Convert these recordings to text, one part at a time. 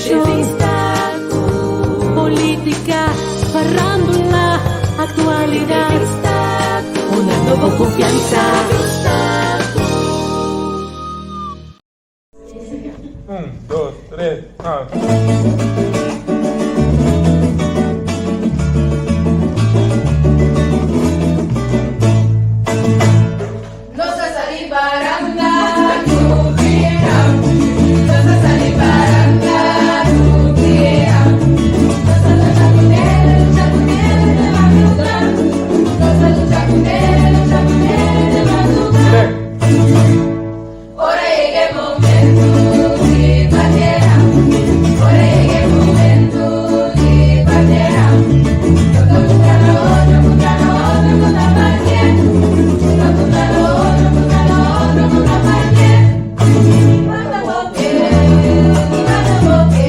Informashon, polítika, farándula, aktualidat, una nobo konfiansa. Un, dos, tres, a. Nos a sali paranda tur dia Nos a sali paranda tur dia Nos a lucha ku nele, lucha ku nele te madruga Nos a lucha ku nele, lucha ku nele te madruga Ora yega e momento di patera Ora yega e momento di patera No ta puntra na otro, puntra na otro ku ta parke No ta puntra na otro, puntra na otro ku ta parke Manda boke, manda boke,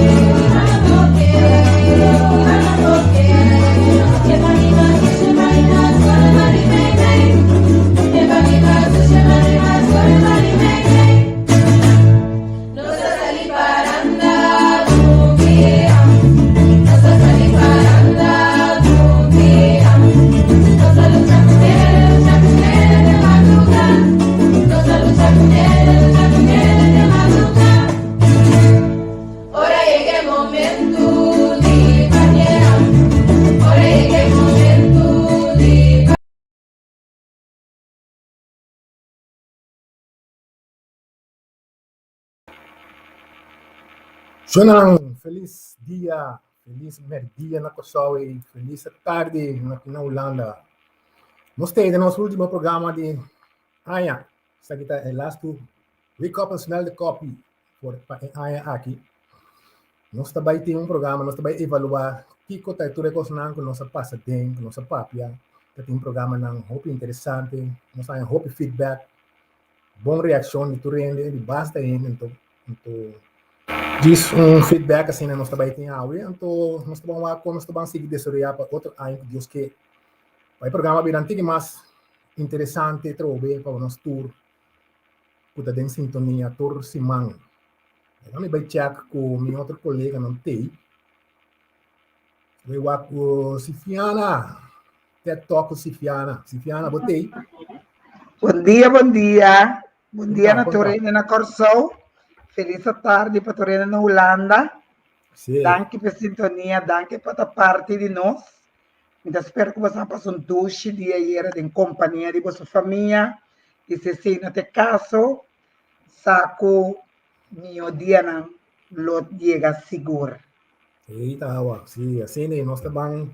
manda boke, manda boke Ke barriba, ke barriba, sore bari mei mei. Ora yega e momento di papiera Ora yega e momento di. Shonnan, felis dia, felis merdia na Kòrsou i felis tardi na Hulanda. Nos ta den nos último programa di aña. Esaki ta e lastu Wake Up and Smell the Coffee for pa e aña aki. Nos ta bai tin un programa, nos ta bai evaluá kiko ta e tur e kosnan ku nos a pasa den, ku nos a papia. Ta tin programanan hopi interesante, nos a haña hopi feedback, bon reakshon di tur hende, di basta hende. Anto, anto djis un feedback asina nos ta bai tin awe, anto nos ta ban wak kon nos ta ban sigui desaroyá pa otro aña ku Dios ke. Pa e programa bira un tiki mas interesante trobe pa nos tur ku ta den sintonia tur siman. Laga mi bai check ku mi otro koleganan tei. Bai wak ku Sifiana. TED Talk ku Sifiana. Sifiana, bo tei? Bon dia, bon dia. Bon dia na tur hende na Kòrsou. Felis tardi pa tur hende na Hulanda. Sí. Danki pa e sintonia, danki pa ta parti di nos. Mi ta spera ku boso a pasa un dushi dia ayera den kompania di boso famia. I si esei no ta e kaso, sa ku mihó dianan lo yega sigur. Ei ta awa, sí, asina nos ta ban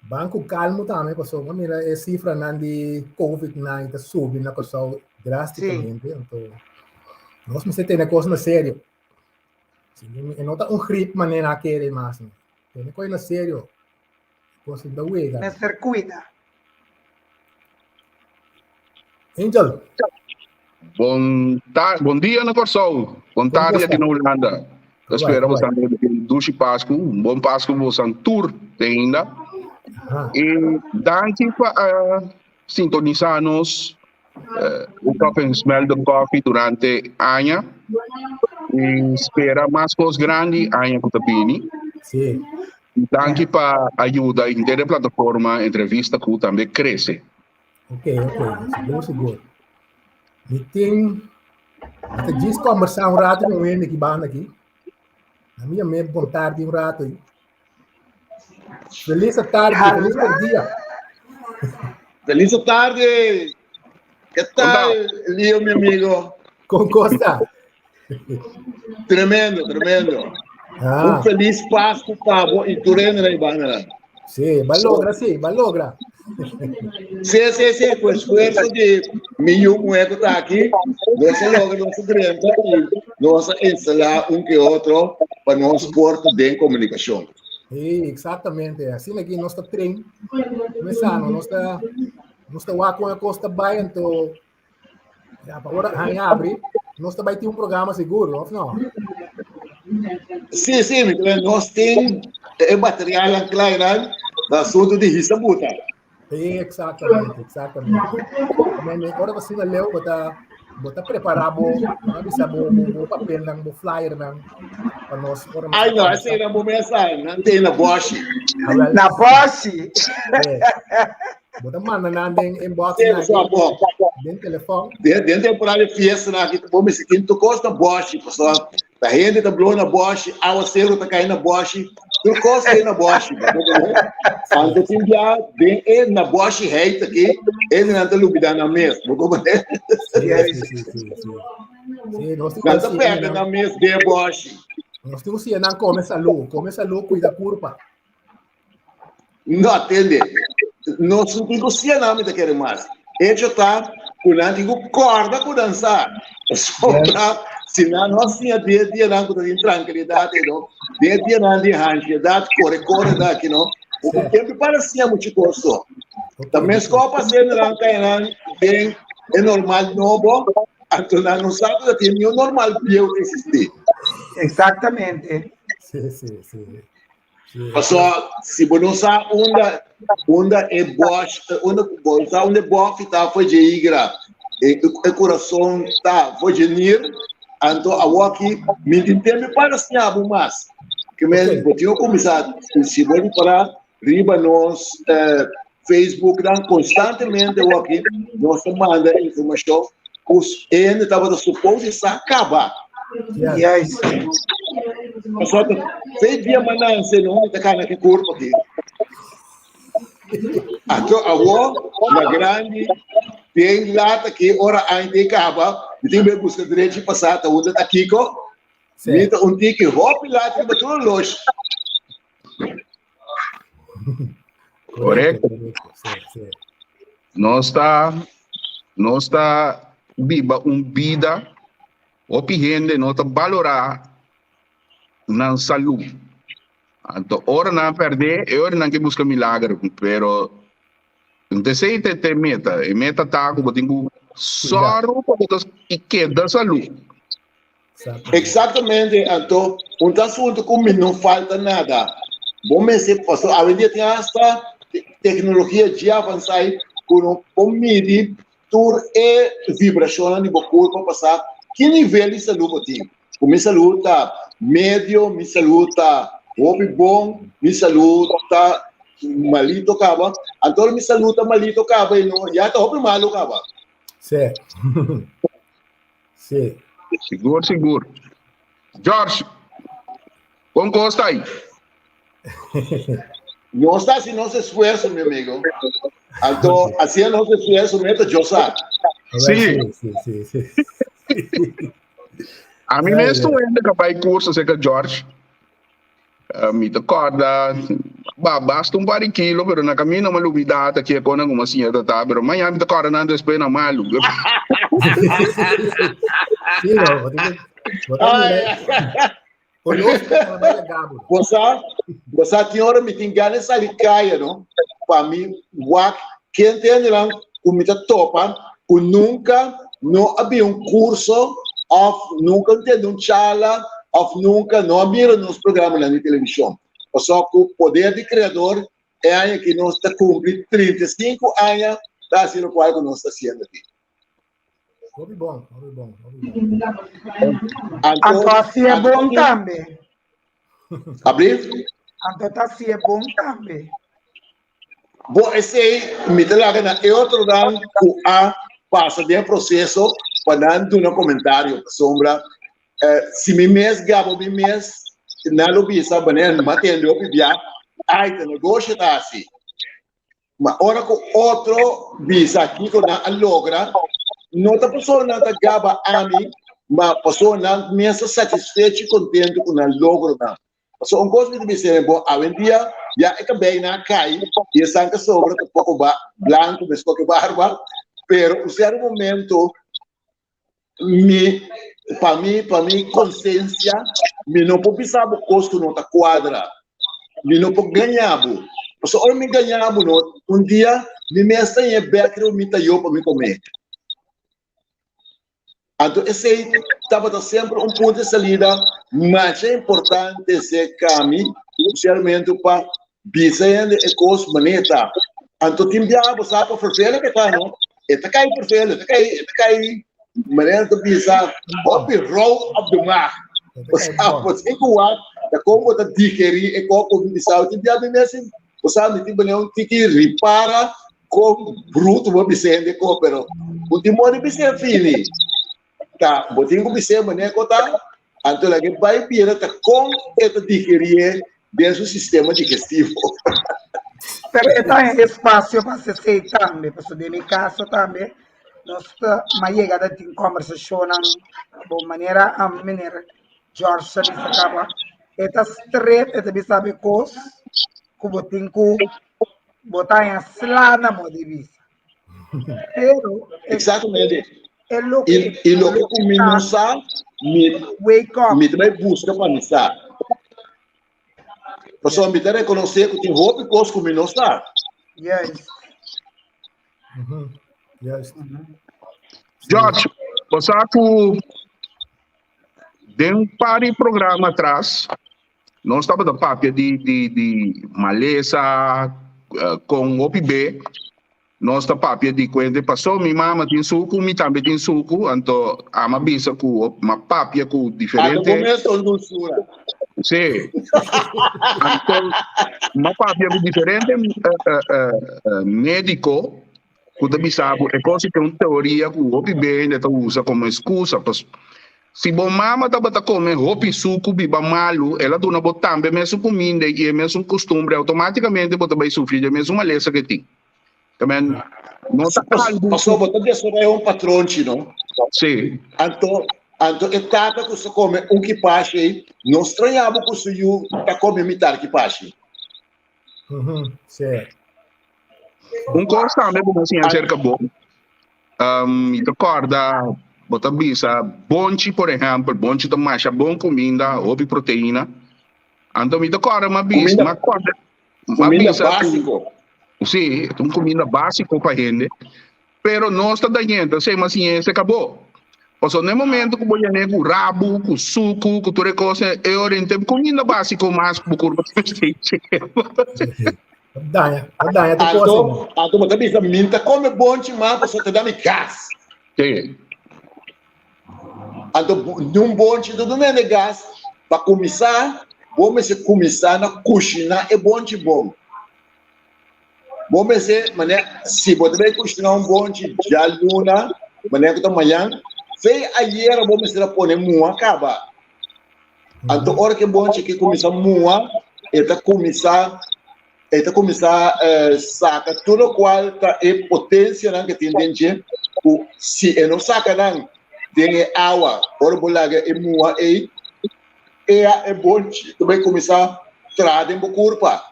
ban ku kalmu tambe pasobra mira e sifranan di COVID-19 ta subi na Kòrsou drástikamente. Anto nos mester tene kos na serio. Si, e no ta un grip manera a kere mas. Tene kos na serio. Kos ta wega. Mester kuida. Angel. Bon ta bon dia na Kòrsou. Bon tardi aki na Hulanda. Ta spera bosan un dushi Pasku, un bon Pasku bosan tur te ainda. I danki pa a sintonisá nos Wake Up and Smell the Coffee durante aña. I spera mas kos grandi aña ku ta bini. Sí. Danki pa a yuda henter e plataforma Entrevista Ku tambe krese. Ok, ok, sigur, sigur. Mi tin, mi ta djis kombersá un rato ku un hende ki banda aki. A mi yam'é bon tardi un rato ei. Felis tardi, felis dia. Felis tardi. ¿Qué tal, Leo, mi amigo? Con Costa. Tremendo, tremendo. Ah. Un feliz Pascu pa bo y tur hende na Ibana. Sí, va logra, sí, va logra. Sí, sí, sí, cu esfuerzo di mi yu mujer cu ta aki, nos a logra, nos a drenta y nos a instala un que otro pa nos por ta den comunicacion. Sí, exactamente. Asina aki nos ta train. Mesano, nos ta nos ta wak con e cos ta bay, anto Ya, pa ora han abri, nos ta bai tin un programa seguro, of no? Sí, sí, mi creo nos tin e material klein na asunto di hisabuta. Sí, exactamente, exactamente. Men, ora basina leu, bota. Bo ta prepará bo, bo bisa bo, bo, bo papelnan, bo flyernan pa nos ora nos Ai no, esei nan bo mes sa, nan te na boshi. Ah, na boshi. Eh, bo ta manda nan den inbox na den telefon. Den, den temporada de fiesta na aki, bo mester tin tur kos na boshi, pasobra ta hende ta blow na boshi, awasero ta kai na boshi, tur kos ta na boshi. Anto tin bia den e na boshi heit aki, hendenan ta lubida nan mes, bo comprende? Sí, sí, sí, sí. Sí, nos tin Nan ta perde nan mes den boshi. Nos tin ku nan kome salú, kome salú, kuida kurpa. No, atende. Nos no tin ku siña nan mi ta kere mas. Hecho ta ku nan tin ku kòrda ku nan sa. Pasobra si nan no a siña den e dianan ku ta tin trankilidat ei no, den e dianan di hansiedat, kore kore ta aki no, bo ku tempu para siña muchu kos so. Ta meskò pa hende nan kaya nan den e normal nobo, anto nan no sa ku ta tin niun normal bieu ta eksistí. Eksaktamente. Sí, sí, sí. Paso, si bo no sa unda unda e bosh, unda bo sa unda e bofi ta for dje igra, e, e kurason ta for dje nir, anto awoki mi tin tempu para siña bo mas. Ke men Ok. bo tin ku kuminsá, si bo ripará riba nos eh, Facebook nan konstantemente awoki nos ta manda informashon ku hende tabata supos di sa kaba. Yes. Yes. Pasobra ta fe dia mananse no ta kana ki kurpa aki. Anto awo na grandi den lat aki ora aña tin kaba mi tin be buska drechi pasa ta unda ta kiko. Sí. Mi ta un tiki hopi lat riba tur oloshi. Correcto. Nos ta, nos ta biba un bida, hopi hende no ta balorá nan salú. Anto ora nan perdé, e ora nan ke buska milagro, pero esei ta e meta. E meta ta ku bo tin ku sòru pa bo ta i keda salú. Exactamente, anto un ta asunto cu mi no falta nada. Bo mester, pasobra awendia tin hasta tecnologia dje avansa ei cu no por midi tur e vibracionnan di bo curpa pa sa ki nivel di salud bo tin. Cu mi salud ta medio, mi salud ta hopi bon, mi salud ta malito caba. Anto ora mi salud ta malito caba ei no, ya ta hopi malo caba. Sí. Sí. Sigur, sigur. George, kon kos ta ahí? Nos ta haci nos esfuerzo, mi amigo. Anto, haciendo nos esfuerzo, meta yo sa. Sí. Sí, sí, sí. A mi mes tu hende ka bai curso cerca George. Eh, mi ta corda, ba, basta un par di kilo, pero na camino ma lubida ta kia kona kuma siña ta ta, pero mañana mi ta corda nan después na malu. Sí, no, bo tin bo ta mira. Conozco na baila gabo. Bosa, bosa tin ora mi tin gana sali kaya, no? Pa mi wak ken te nan ku mi ta topa ku nunca no a bin un curso of nunca ntende un charla of nunca no a mira nos programanan di television. Pasobra ku poder di Creador e aña aki nos ta cumpli 35 aña ta haci locual ku nos ta haciendo aki. Hopi bon, hopi bon, hopi bon. Anto, Anto así e anto bon tin- tambe. Ablief? Anto ta así e bon tambe. Bo esei mi ta laga na e otronan ku a pasa den e proseso pa nan duna komentario, pasobra si mi mes gaba mi mes nan lo bisa manera mi a tende hopi bia, ai ta negoshi ta hasi. Ma ora ku otro bisa kiko nan a logra, no ta pasobra nan ta gaba ami, ma pasobra nan mes ta satisfecho i kontentu ku nan logronan. Pasobra un kos mi ta bisa bo, awendia ya e kabeinan a kai i esnan ka sobra ta poko ba blanku meskos ke barba, pero un sierto momento mi pa mi pa mi konsensia mi no por bisa bo kos ku no ta kuadra, mi no por gaña bo, pasobra ora mi gaña bo no un dia mi mes ta ñe bek riba mi tayo pa mi kome. Anto esei tabata semper un punto di salida masha importante serka mi, spesialmente pa bisa hende e kos manera ta. Anto tin biaha bo sa pa fervelo ke ta no, e ta kai fervelo, e ta kai, e ta kai. Manera ta bisa, hopi rou op de maag. Osea, bo tin ku wak ta kon bo ta digerí e kos ku mi bisa. Tin bia mi mes, osea, mi tin manera un tiki ripara kon bruto bo bisa hende kos, pero bo tin moda di bis'é fini. Ta, bo tin ku bis'é manera ku ta, anto laga e bai bira ta kon e ta digerié den su sistema digestivo. Pero e ta un espacio pa sesei tambe, pasobra den mi caso tambe nos ta ma yega ta tin conversacionnan bo manera a meneer George ta bisa caba, e ta straight, e ta bisa bo e cos cu bo tin cu bo ta haña sla na modo di bisa. Pero e, Exactamente. e loke I, i loke ku mi no sa, mi, wake up. mi ta bai buska pa mi sa. Pasobra mi ta rekonosé ku tin hopi kos ku mi no sa. Juist. Juist. George, bo sa ku den un par di programa atras nos tabata papia di di di malesa kon hopi be Nos ta papia di kuente paso mi mama tin suku, mi tambe tin suku, anto ama bisa ku ma papia ku Anto diferente. bo mes ta un dulsura. Sí. Anto ma papia ku diferente médiko ku ta bisa bo e kos ta un teoria ku hopi bende ta usa komo eskusa pas si bo mama tabata kome hopi suku biba malu el a duna bo tambe mesun kuminda i e mesun kustumbre outomátikamente bo ta bai sufri di e mesun malesa ke tin. Tamen, no ta algo. Paso bo ta desoraya un patronchi, no? Sí. Anto, anto e tata ku sa kome un kipashi ei, no straña bo ku su yu ta kome mitar kipashi. Mhm, sí. Un kos tambe ku mi a siña aserka bo, um, mi ta kòrda bo ta bisa bonchi, por ehèmpel, bonchi ta masha bon kuminda, hopi proteina. Anto mi ta kòrda mi a bisa, mi a kòrda Kuminda básiko. Sí, un kuminda básiko pa hende. Pero nos ta dañ'é, sey mas siñ'é se kabó. Pasobra na e momento ku bo yen'é ku rabu, ku suku, ku tur e kos, e ora e kuminda básiko mas ku bo kurpa ta mester dje. Daña, ta daña tur kos. Anto, anto bo ta bisa, mi ta kome bonchi mas pasobra ta da mi gas. Sí. Anto nun bonchi ta duna hende gas. Pa kuminsá, bo mester kuminsá na kushiná e bonchi bon. Bo mester, manera, si bo ta bai kushiná un bonchi djaluna, manera ku ta mañan, fei ayera bo mester a pone mua kaba. Anto ora ku e bonchi aki kuminsá mua, e ta kuminsá E ta kuminsá saka tur lokual ta e potensianan ku tin den dje, ku si e no saka nan den e awa ora bo laga e mua ei, ea e bonchi ta bai kuminsá traha den bo kurpa.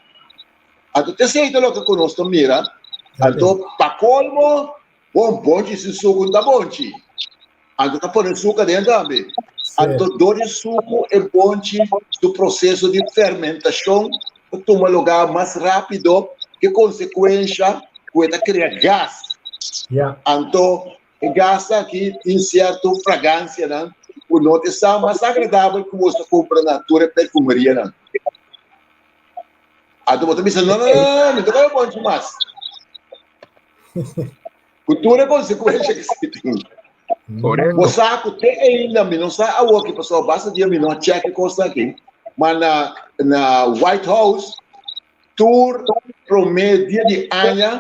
Anto ta esei ta loke ku nos ta mira. Anto pa kolmo, bon bonchi sin suku no ta bonchi. Anto ta pone suka den tambe. Anto dor di suku e bonchi su proseso di fermentashon ta tuma lugá mas rápido ke konsekuensha ku e ta krea gas. Anto e gas aki tin sierto fragansianan ku no ta sa mas agradabel ku bo ta kumpra na tur e perfumerianan. Anto bo ta bisa, no, no, no, no, mi ta kome bonchi mas. Ku tur e konsekuensha ku esei tin. Korekto. Bo sa ku te ainda mi no sa awoki pasobra basta dia mi no a chèk e kosnan aki, ma na na White House tur promé dia di aña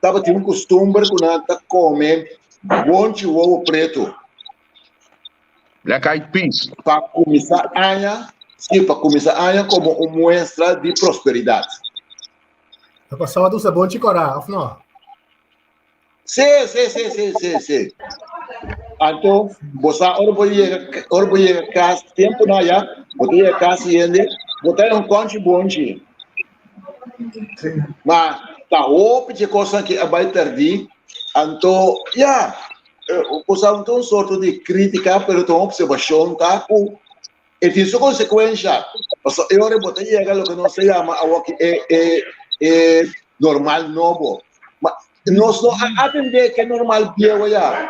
tabatin un kustumber ku nan ta kome bonchi wowo pretu. Black Eyed Peas. Pa kuminsá aña, sí, pa kuminsá aña komo un muestra di prosperidat. Ta pasaba tu sabon chikorá, of no? Sí, sí, sí, sí, sí, sí. Anto, bo sa ora bo yega, ora bo yega kas, tempu na ya, bo ta yega kas i hende, bo ta un konchi bonchi. Sí. Ma ta hopi dje kosnan ki a bai pèrdí. Anto, ya, bo sa un ta un sorto di krítika, pero ta un opservashon ta ku E tin su konsekuensha, pasobra e ora bo ta yega loke nos ta yama awoki e e e normal nobo. Ma nos no a atendé ke normal bieu ya.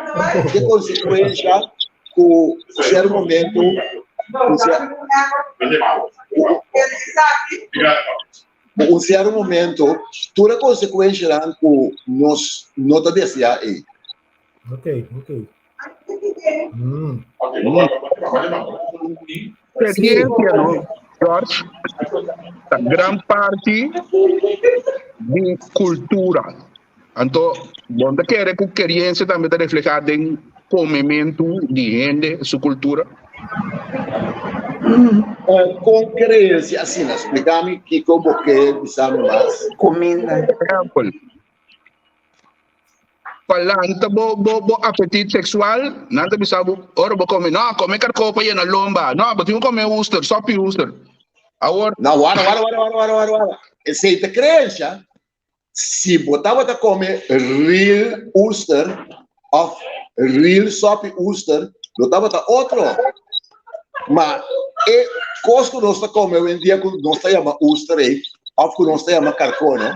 Ke konsekuensha ku sierto momento ku un sierto momento tur e konsekuenshanan ku nos no ta deseá ei. Okay, okay. Experiencia, no, George, ta gran parti di cultura. Anto, bon ta kere ku keriensia tambe ta reflehá den komementu di hende su kultura? Kon kreensia asina? Splika mi kiko bo ke bisa mi mas. Kuminda. Por ehèmpel, pa lanta bo bo bo apetit seksual, nan ta bisa bo ora bo kome, no, kome karkó pa yena lomba, no, bo tin ku kome uster, sòpi uster. Awor. No, wara, wara, wara, wara, wara, wara, wara. Esei ta kreensia. Si bo tabata kome real oester of real sopi oester, lo tabata otro. Ma e kos ku nos ta kome hoendia ku nos ta yama oester ei, of ku nos ta yama karkó, no?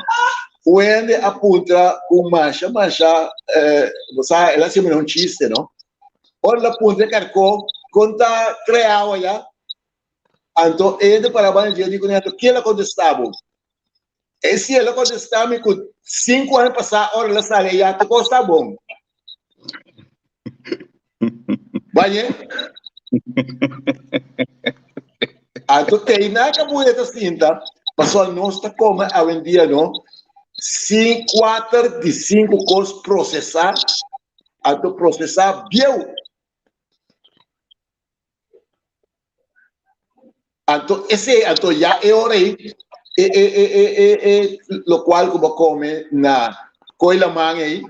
Un hende a puntra ku masha masha, eh, bo sa, el a hasi manera un chiste, no? Ora el a puntra e karkó kon ta kreau aya, Anto e hende para banda dje di kuné, anto ken a kontestá bo? E si el a kontestá mi ku sinku aña pasá ora el a sali ayá tur kos ta bon. Bañ'é. Anto teiná kabuya ta sinta, pasobra nos ta kome awendia no sin kuater di sinku kos prosesá, anto prosesá bieu. Anto esei, anto ya e ora ei, e, e, e, e, e, e lokual ku bo kome na koi laman ei,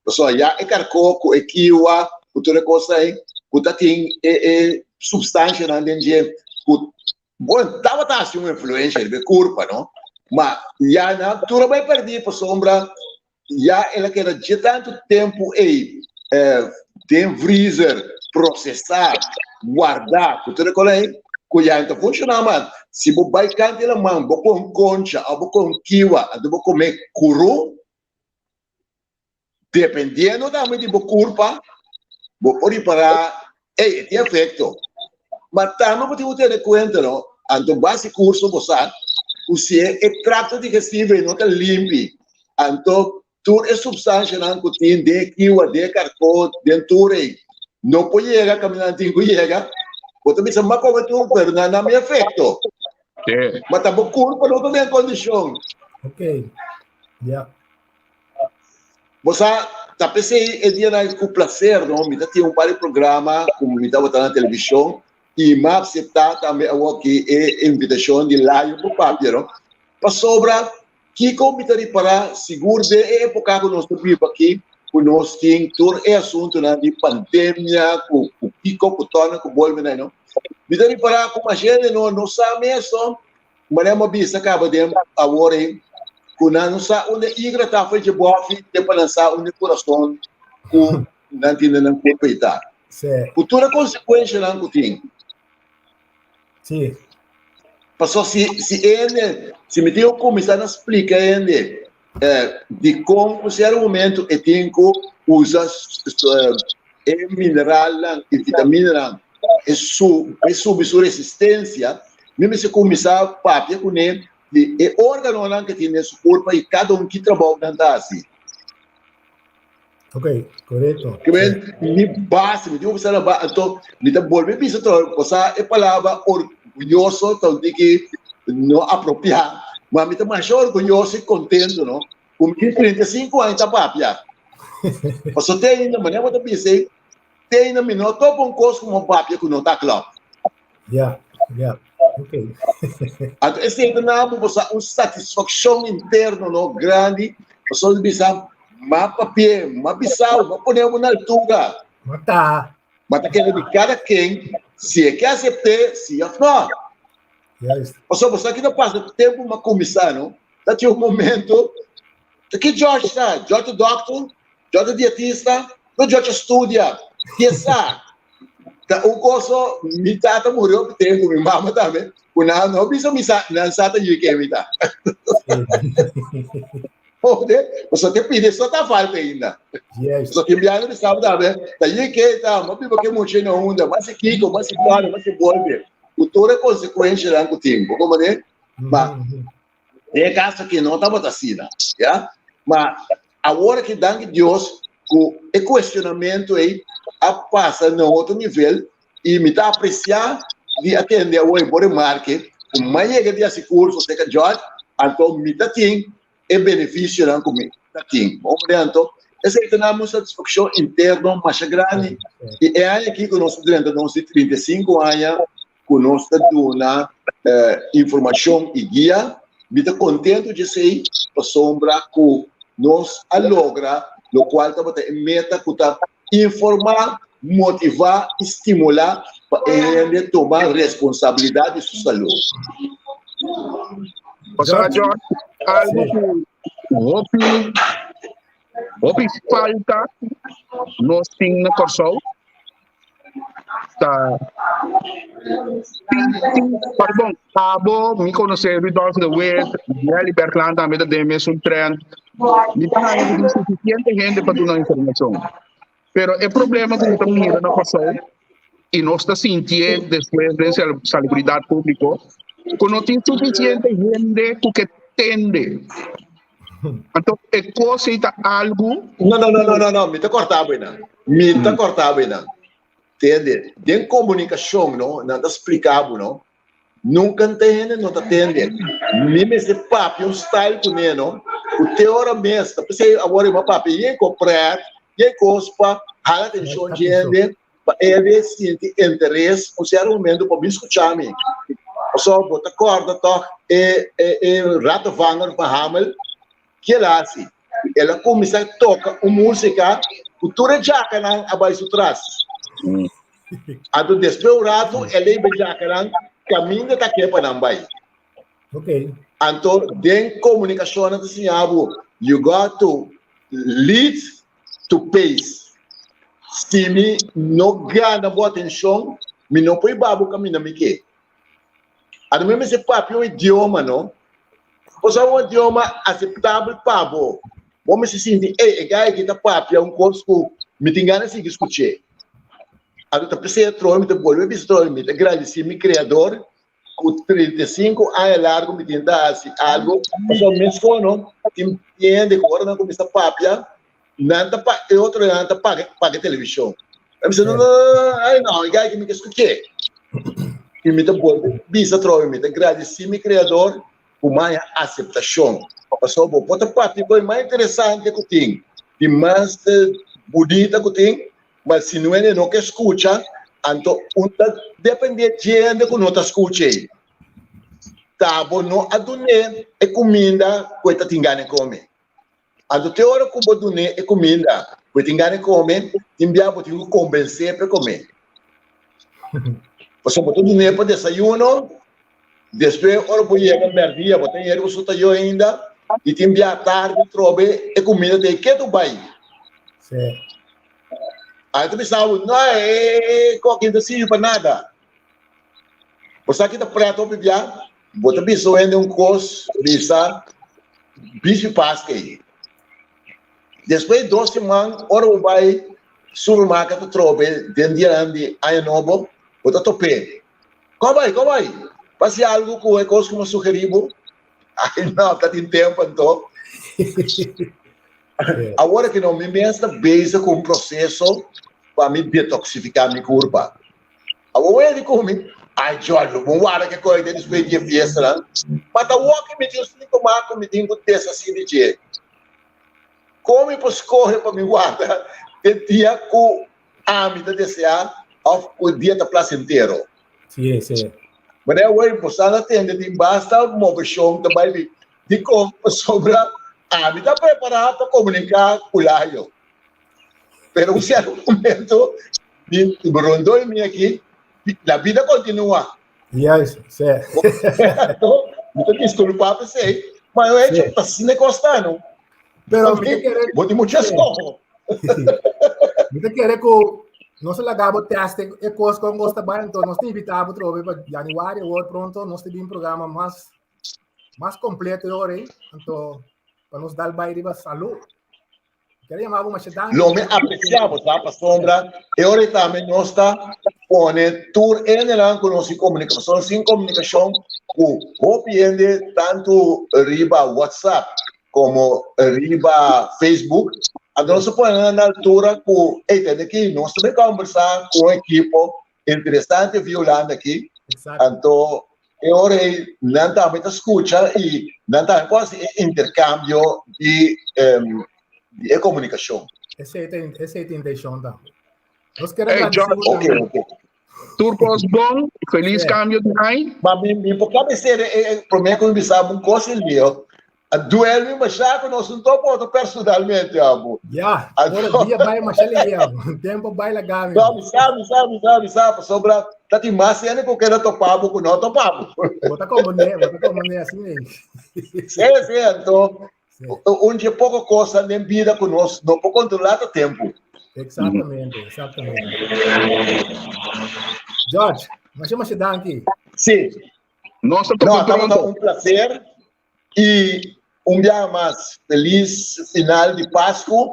pasobra ya e karkó ku e kiwa, ku tur e kosnan ei, ku ta tin e, e supstanshanan den dje ku, bon, tabata hasi un influensha riba e kurpa, no? Ma ya nan tur a bai pèrdí pasobra Ya el a keda dje tantu tempu ei den vriezer, prosesá, guardá ku tur e kos ei, ku ya no ta funshoná mas. Si bo bai kanta e laman, bo kohe un koncha òf bo kohe un kiwa, anto bo kome kuru, dependiendo tambe di bo kurpa, bo por ripará, ey, e tin efekto. Ma tambe bo tin ku tene kuenta, no? Anto base kurso bo sa ku si e trakto digestivo ei no ta limpi, anto tur e supstanshanan ku tin den e kiwa, den e karkó, den tur ei, no por yega kaminda nan tin ku yega. Bo ta bisa, M'a kome tur, pero nan na mi efekto. Ma ta bo kurpa no ta den kondishon. Ok, ya. Bo sa, ta p'esei e dianan ku plaser, no? Mi ta tin un par di programa ku mi tabata na televishon i mi a aseptá tambe awoki e invitashon di Layo pa papia, no? Pasobra kiko mi ta ripará sigur den e époka ku nos ta biba aki, ku nos tin tur e asuntunan di pandemia, ku kiko, ku tòrna, ku bolbe na, no? Mi ta ripará ku mas hende no no sa mes, no? Manera mi a bisa kaba den awor ei, ku nan no sa unda igra ta for dje bòfi te pa nan sa unda e kurason ku nan tin den nan kurpa ei ta. Ku tur e konsekuenshanan ku tin. Pasobra si si hende, si mi tin ku kuminsá na splika hende dikon un sierto momento e tin ku usa e mineralnan i vitaminanan pa e subi su resistensia, mi mester kuminsá papia kuné di e órganonan ke tin den su kurpa i kada un ki trabou nan ta hasi. Ok, korekto. Ke men mi base, mi tin ku bisa na base, anto mi ta bolbe bisa tro, pasá e palabra orguyoso ta un tiki no apropiá, ma mi ta masha orguyoso i kontento, no, ku mi tin 35 aña ta papia. Pasobra te ainda, manera bo ta bisa ei, te ainda mi no topa un kos ku mi papia ku no ta klòp. Ya, ya, ok. Anto esei ta na bo pasá un satisfakshon interno no grandi, pasobra di bisa, m'a papi'é, m'a bisao, m'a pone bo na altura. M'a ta. Ma ta kere di kada ken si e ke asept'é, si òf nò. Juist. Pasobra bo sa ki ta pasa tempu m'a kuminsá no, ta tin un momento, ta ki George ta? George ta dòkter? George ta dietista? No George a studia, ki e sa? Ta un koso, mi tata muri hopi tempu, mi mama tambe, ku nan no bisa mi sa, nan sa ta yu ken mi ta. Ode, pasobra te pidi so ta falta ainda. Yes. Pasobra tin biaha mi saba tambe, ta yu ken ta, mi a biba ke mucha na unda, mas si kiko, mas si kòrda, mas si bolbe, ku tur e konsekuenshanan ku tin, bo komprende? Ma Den e kaso aki no tabata asina, ya. Ma awor aki danki Dios. ku e kuestionamentu ei a pasa na un otro nivel i mi ta apresiá di a tende awor e bo remarke ku mi a yega di hasi kurso serka George, anto mi ta tin e benefisionan ku mi ta tin. Bo hombre anto esei ta dami un satisfakshon interno masha grandi i e aña aki ku nos ta drenta nos di 35 aña ku nos ta duna informashon i guia, mi ta kontentu dje esei pasobra ku nos a logra lokual tabata e meta ku ta informá, motivá i stimulá pa e hende tuma responsabilidat di su salú. Pastor John, algo ku hopi hopi falta nos tin na Kòrsou ta pardon, abo mi konosé Rudolf de Wit, Nelly Bergland tambe ta den mesun trend. Mi ta haña ku tin sufisiente hende pa duna informashon. Pero e problema ku mi ta mira na Kòrsou i nos ta sintié despues den salubridat públiko, ku no tin sufisiente hende ku ke tende. Anto e kos ei ta algu. No, no, no, no, no, no, mi ta kòrta bo einan. Mi ta kòrta bo einan. Tende, den komunikashon, no, nan ta splika bo, no, nunka nta hende no ta tende. Mi mester papia un style kuné, no, ku te ora mes, ta p'esei awor mi a papia yen ko prèt, yen kos pa hala atenshon dje hende, pa hende sinti interes un sierto momento pa bin skucha mi. Pasobra bo ta kòrda tòg e e e rattenvanger van Hamel, ke el a hasi? El a kuminsá toka un músika ku tur e djakanan a bai su tras. Anto despues un ratu el a hiba e djakanan kaminda ta ke pa nan bai. Anto den komunikashon nan ta siña bo, you got to lead to pace. Si mi no gana bo atenshon, mi no por hiba bo kaminda mi ke. Anto mi mester papia un idioma, no? Pasobra un idioma aseptabel pa bo. Bo mester sinti, ey, e guy aki ta papia un kos ku mi tin gana sigui skuch'é. Anto ta p'esei atrobe mi ta bolbe bisa atrobe, mi ta gradisí mi Kreador ku 35 aña largu mi tin ta hasi algu, pasobra meskos no tin hende ku ora nan kuminsá papia, nan ta pa e otro nan ta paga paga e televishon. Mi bisa no no no ay no e guy ki mi ke skuch'é. I mi ta bolbe bisa atrobe mi ta gradisí mi Kreador ku maya aseptashon. Pasobra bo por ta papia ku e mas interesante ku tin, di mas bunita ku tin, ma si no hende no ke skucha, anto un ta dependé dje hende ku no ta skucha ei. Ta bo no a dun'é e kuminda ku e ta tin gana kome. Anto te ora ku bo dun'é e kuminda ku e tin gana kome, tin bia bo tin ku kombens'é pa e kome. Pasobra bo ta dun'é pa desayuno, despues ora bo yega mèrdia bo ta yega ku su tayó ainda, i tin bia tardi trobe e kuminda ta ei ketu bai. Ai ta bisa bo, no, e koki no ta sirbi pa nada. Bo sa ki ta prèt hopi bia? Bo ta bisa un hende un kos, bisa bishi paska ei. Despues di dos siman, ora bo bai supermarket atrobe den dianan di Aña Nobo, bo ta top'é. Kon bai, kon bai? Bo hasi algu ku e kos ku mi a sugerí bo? Ai no, ta tin tempu anto. Awor aki no, mi mes ta bezig ku un proseso pa mi detoksifiká mi kurpa. Awor wea di ku mi, Ai George, lo bon warda ke koi te despues di e fiestanan. Ma ta awor ku mi tin un síntoma ku mi tin ku deshasí di dje. Kon mi por skohe pa mi warda te dia ku ami ta deseá òf ku e dia ta plasentero? Sí, sí. Manera awor bo sa na tende tin basta moveshon ta bai di dikon pasobra ami ta prepará pa komuniká ku Layo. Pero un cierto momento, mi rondó y mi aquí, la vida continúa. Juist, sí. Mi ta disculpa p'esei, ma yo hecho ta asina e kos ta, no? Pero mi ta kere... Bo tin mucho escoho. Mi ta kere ku nos a laga bo test e kos kon kos ta bai, entonces nos ta invita bo trobe pa januari awor pronto nos ta bin programa mas mas completo e ora ei, anto pa nos dal bai riba salud. Lo mi apreciá bo sa pasobra e ora ei tambe nos ta pone tur hendenan ku nos tin komunikashon sin komunikashon ku hopi hende tantu riba WhatsApp komo riba Facebook. Anto nos a pone nan na altura ku, ey, tende aki, nos ta bai kòmbersá ku un ekipo interesante via Hulanda aki. Anto e ora ei nan tambe ta skucha i nan tambe por hasi e interkambio di di e komunikashon. Esei ta esei ta intenshon tambe. Nos kere Hey, gradisí George. bo Oké, tambe. oké. Tur kos bon, felis Sí. kambio di aña. Ma mi mi por kabesera e e promé ku mi bisa bo un kos Elio. A duel mi masha ku nos un topo otro personalmente abo. Ya, ora dia bai masha lihe abo. Tempo bai laga mi. No, mi sa, mi sa, mi sa, mi sa, pasobra ta tin mas hende ku keda topa bo ku no topa bo. Bo ta komprendé, bo ta komprendé asina ei. Sí, sí, anto un dje poko kosnan den bida ku nos no por kontrolá ta tempu. Exactamente, exactamente. George, masha masha danki. Sí. Nos ta topa No, tabata pronto. un placer. I un biaha mas, felis final di Pasku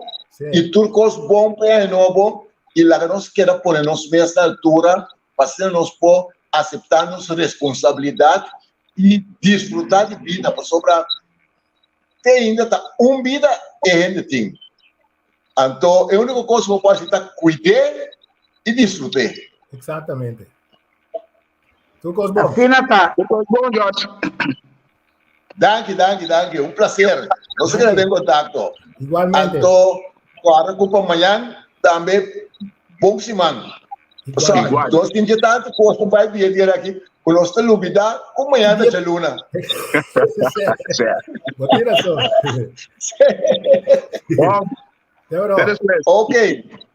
i tur kos bon pa e aña nobo i laga nos keda pone nos mes na altura pa asina nos por aseptá nos responsabilidat i disfrutá di bida pasobra te ainda ta un bida e hende tin. Anto e úniko kos ku bo por hasi ta kuid'é i disfrut'é. Eksaktamente. Tur kos bon. Asina ta. Tur kos bon, George. Danki, danki, danki. Un placer. Nos ta keda den kontakto. Igualmente. Anto, kòrda ku pa mañan tambe bon siman. Pasobra Igual. nos tin dje tantu kos pa bai bia dia aki ku nos ta lubidá ku mañan ta djaluna. Bo tin rason. Bon, Te oro. te despues. Ok,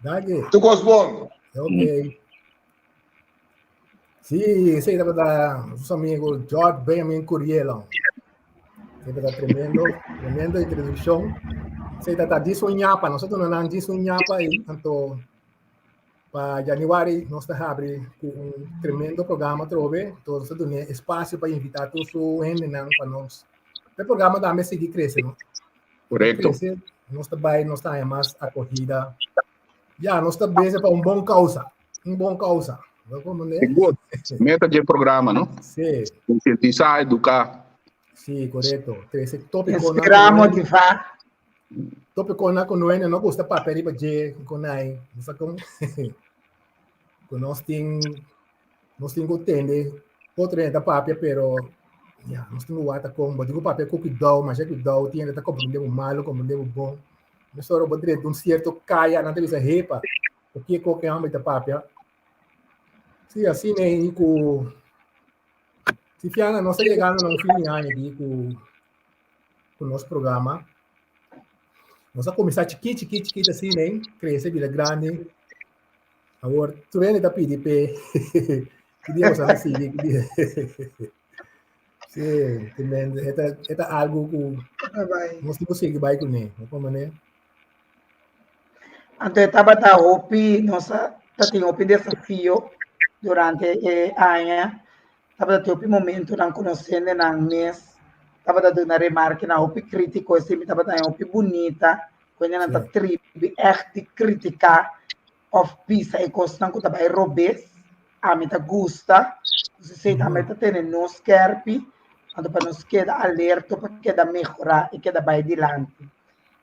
Danki. tur kos bon. Ok. Sí, esei tabata nos amigo George Benjamin Curielo. Tabata tremendo, tremendo introducción. Esei tabata djis un ñapa, nosotros no nan djis un ñapa y anto pa januari nos ta habri ku un tremendo programa trobe. Entonces nos ta duna espacio pa invita tur su hendenan pa nos. E programa tambe sigui crece, no? Correcto. Crece, nos ta bai, nos ta haña mas acogida. Ya, nos ta bezig pa un bon causa. Un bon causa. No como ne? Good. Meta dje programa, no? Sí. Concientizar, educar. Sí, correcto. Trece tópico na Inspirá, motivá. Tópico na ku nuene no gusta papia riba dje ku nai. No sa kon. Ku nos tin nos tin ku tende otro hende ta papia pero ya nos tin ku wata kon. Bo tin ku papia ku kuidou, masha kuidou. Tin hende ta komprende bo malu, komprende bo bon. Mesora bo drenta un cierto kaya, nan ta bisa hepa. Pakie koke homber ta papia? Sí, asina ei ku si fiana nos ta yegando na un fin di aña aki ku ku nos programa. Nos a kuminsá chikí chikí chikí asina ei, krese bira grandi. Awor tur hende ta pidi p'e ki dia boso a sigui, ki dia. Sí, e ta e ta algu ku nos tin ku sigui bai kuné, no por manera. Anto e tabata hopi, nos a ta tin hopi desafio durante e aña. Tabata tin hopi momentonan ku nos hendenan mes tabata duna remarkenan hopi krítiko, esei mi tabata haña hopi bunita ku hendenan ta tribi ègt di kritiká òf bisa e kosnan ku ta bai robes. Ami ta gusta, esei tambe ta tene nos skèrpi, anto pa nos keda alerto pa keda mehorá i keda bai dilanti.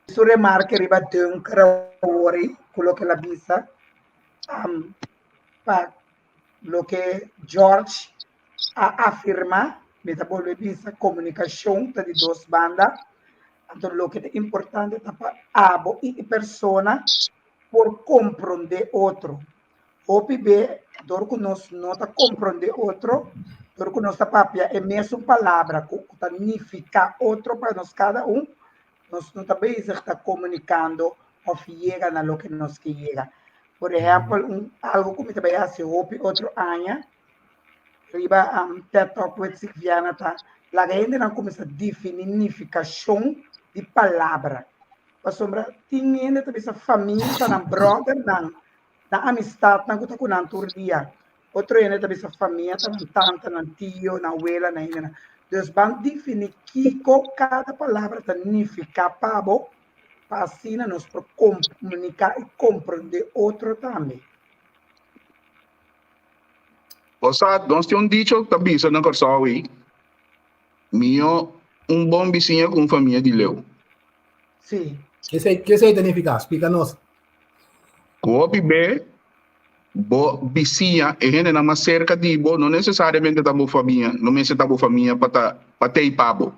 Su remarke riba Dunker awor ei ku loke el a bisa pa loke George a afirmá, mi ta bolbe bisa komunikashon ta di dos banda, anto loke ta importante ta pa abo i e persona por komprondé otro. Hopi be dor ku nos no ta komprondé otro, dor ku nos ta papia e mesun palabra ku ta nifiká otro pa nos kada un, nos no ta bezig ta komunikando òf yega na loke nos ke yega. Por ehèmpel, un algu ku mi ta bai hasi hopi otro aña riba TED Talk with Sigviana ta laga hendenan kuminsá definí nifikashon di palabra. Pasobra tin hende ta bisa famia ta nan bròdernan, nan amistatnan ku ta ku nan tur dia. Otro hende ta bisa famia ta nan tanta, nan tio, nan wela, nan hendenan. Dus ban definí kiko kada palabra ta nifiká pa bo, pa asina nos por komuniká i komprondé otro tambe. Bo sa, nos tin un dicho ta bisa na Kòrsou ei, Mihó un bon bisiña ku un famia di leu. Sí. Esei, ke esei ta nifiká? Splika nos. Ku hopi be, bo bisiña, e hendenan mas serka di bo, no nesesariamente ta bo famia, no mester ta bo famia pa ta pa tei pa bo.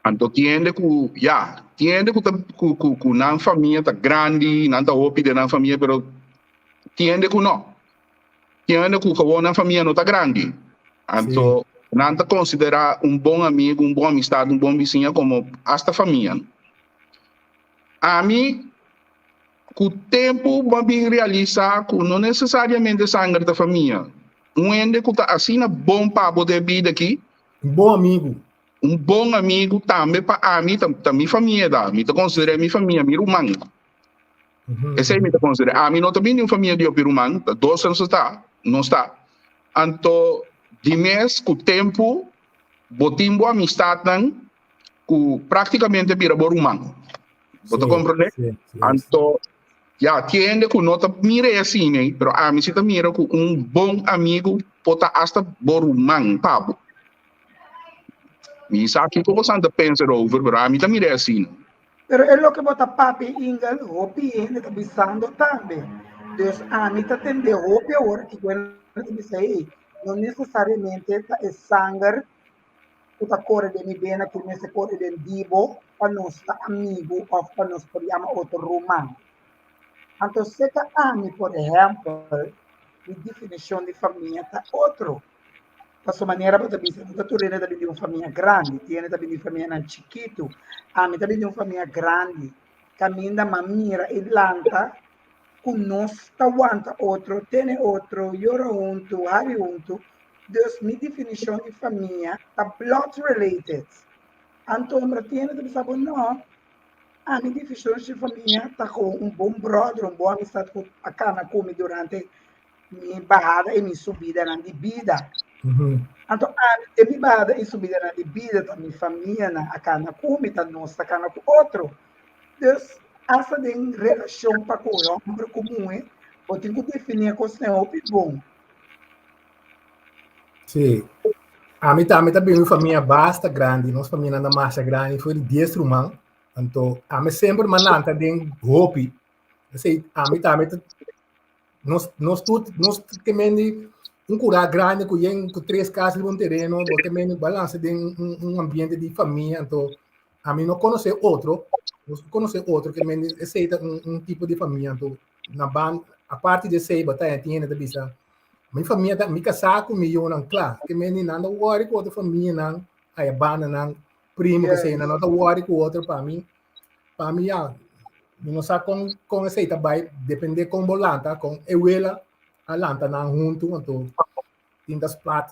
Anto tin hende ku, ya, tin hende ku ta ku ku ku nan famia ta grandi, nan ta hopi den nan famia, pero tin hende ku no. Tin hende ku gewoon nan famia no ta grandi. Anto nan ta konsiderá un bon amigu, un bon amistat, un bon bisiña komo asta famia. Ami ku tempu bo a bin realisá ku no nesesariamente sanger ta famia. Un hende ku ta asina bon pa bo den bida aki. Un bon amigu. Un bon amigu tambe pa ami ta mi famia ta. Mi ta konsider'é mi famia, mi ruman. Esei mi ta konsider'é. Ami no ta bini di un famia di hopi ruman, ta dos nos ta, nos ta. Anto di mes ku tempu bo tin bo amistatnan ku práktikamente bira bo ruman. Bo ta komprendé? Anto, ya, tin hende ku no ta mira e asina ei, pero ami si ta mira ku un bon amigu por ta asta bo ruman pa bo. Mi sa kiko bosan ta pensa erover, pero ami ta mira e asina. Pero e loke bo ta papia, Ingel, hopi hende ta bisando tambe. Dus ami ta tende hopi awor kiko nan ta bisa, hey, no nesesariamente ta e sanger ku ta kore den mi bena ku mester kore den di bo pa nos ta amigu òf pa nos por yama otro ruman. Anto seka ami, por ehèmpel, mi definishon di famia ta otro. Pasobra manera bo ta bisa, no ta tur hende ta bini di un famia grandi, tin hende ta bini di famianan chikitu. Ami ta bini di un famia grandi, kaminda m'a mira i lanta ku nos ta wanta otro, tene otro, yora huntu, hari huntu. Dus mi definishon di famia ta blood related. Anto ora tin hende ta bisa bo no, ami definishon di famia ta ku un bon brother, un bon amistad ku a kana ku mi durante mi bahada i mi subidanan di bida. Anto ami den mi bahada i subidanan di bida ta mi famianan a kana ku mi, ta nos ta kana ku otro. Dus asta den relashon pa ku hòmber ku muhé bo tin ku definí e kosnan hopi bon. Sí. Ami tambe ta bin un famia basta grandi. Nos famianan ta masha grandi, for di dies ruman. Anto, ami semper m'a lanta den hopi. Esei, ami tambe ta, nos, nos tur, nos ke mendi un kurá grandi ku yen ku tres kas riba un tereno, bo ke mendi balansa den un, un ambiente di famia. Anto, ami no konosé otro, nos konosé otro, ke mendi esei ta un, un tipo di famia. Anto, na ban, aparte di esei, bo ta tin hende ta bisa, Mi famia ta, mi kasá ku mi yunan kla. Ke men nan ta wòri ku otro famianan, aya bandanan, primo ke sei, nan no ta wòri ku otro pa mi. Pa mi ya, mi no sa kon kon esei ta bai, depende kon bo lanta, kon e wela a lanta nan huntu, anto tin ta splat.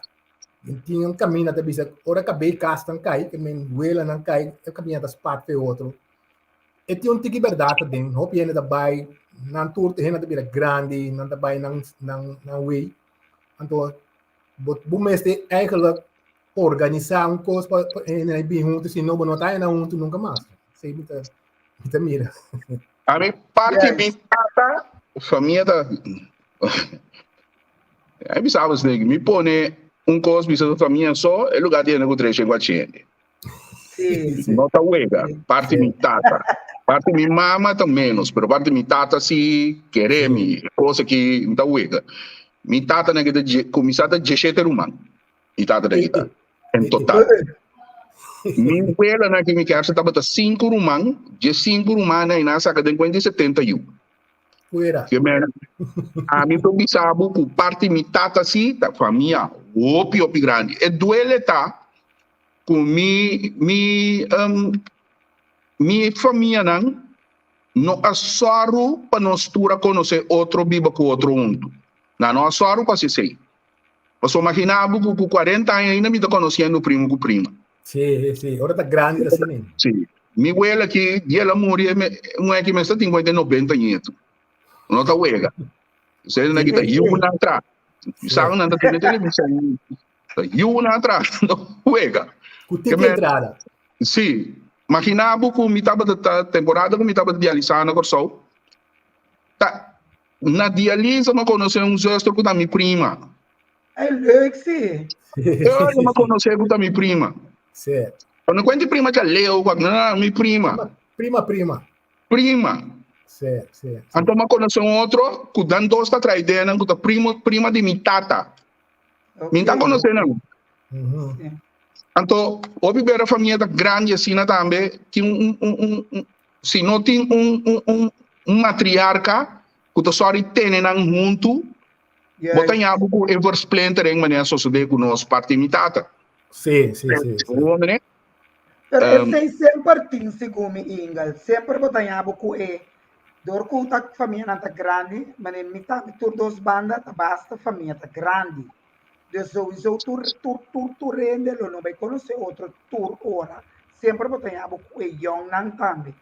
Tin un kaminda ta bisa, ora kabei kas nan kai, ke men welanan kai, e kaminda ta spat fe otro. E tin un tiki bèrdat aden. Hopi hende ta bai, nan tur hende ta bira grandi, nan ta bai nan nan nan wei. Anto bo bo mester eigenlijk organisá un kos pa pa hende bin huntu, si no bo no ta hende huntu nunka mas. Esei mi ta mi ta mira. Ami parti mi tata, famia ta Ai bisa abos negi, mi pone un kos bisa famia so, e lugá tiene ku tres shen kuachi hende. Sí. No ta wega. Parti mi tata. Parti mi mama ta menos, pero parti mi tata sí kere mi. Cosa ki ta wega. Mi tata na kita kuminsá ta 17 ruman. Mi tata na kita. En total. Mi wela na ki mi kersa tabata 5 ruman, dje 5 ruman na ina saka den kuenta 70 yu. Fuera. Ke men, ami por bisa bo ku parti mi tata sí ta famia hopi hopi grandi. E duele ta ku mi mi um, mi famianan no a sòru pa nos tur a konosé otro biba ku otro huntu. Nan no a sòru pa hasi esei. Pasobra imaginá bo ku ku 40 aña ainda mi ta konosiendo primo ku prima. Sí, sí, ora ta grandi ta asina. Sí. Mi wela ki dia el a muri, muhé ki mester tin kuenta 90 nietu. No ta wega. Esei nan kita yiu nan tra. Sabe nan ta tene televishon. Ta yiu nan tra, no wega. Ku tiki entrada. Sí. Imagina bo ku mi tabata ta temporada ku mi tabata dialisá na Kòrsou. Ta na dialisa mi a konosé un zuster ku ta mi prima. Ay, leuk sí. Yo mi a konosé ku ta mi prima. Sí. No kuenta prima cha leu, no, no, mi prima. Prima, prima. Prima. Sí, sí, sí. Anto m'a konosé un otro ku dan dos ta trae ideanan ku ta primo, prima di mi tata. Mi ta konosé nan. Anto, hopi bera famia ta grandi asina tambe, tin un, un, un, un, si no tin un, un, un, un matriarka ku ta sòri tene nan huntu, bo ta ña bo ku e versplintering manera sosodé ku nos parti mi tata. Sí, sí, sí. sí. Bo Pero esei semper tin segun mi Ingel, semper bo ta ña bo ku e dor ku ta famianan ta grandi, manera mi tambe tur dos banda ta basta famia ta grandi. Dus sowieso tur tur tur tur hende lo no bai konosé otro tur ora. Semper bo ta ña bo ku e yòngnan tambe.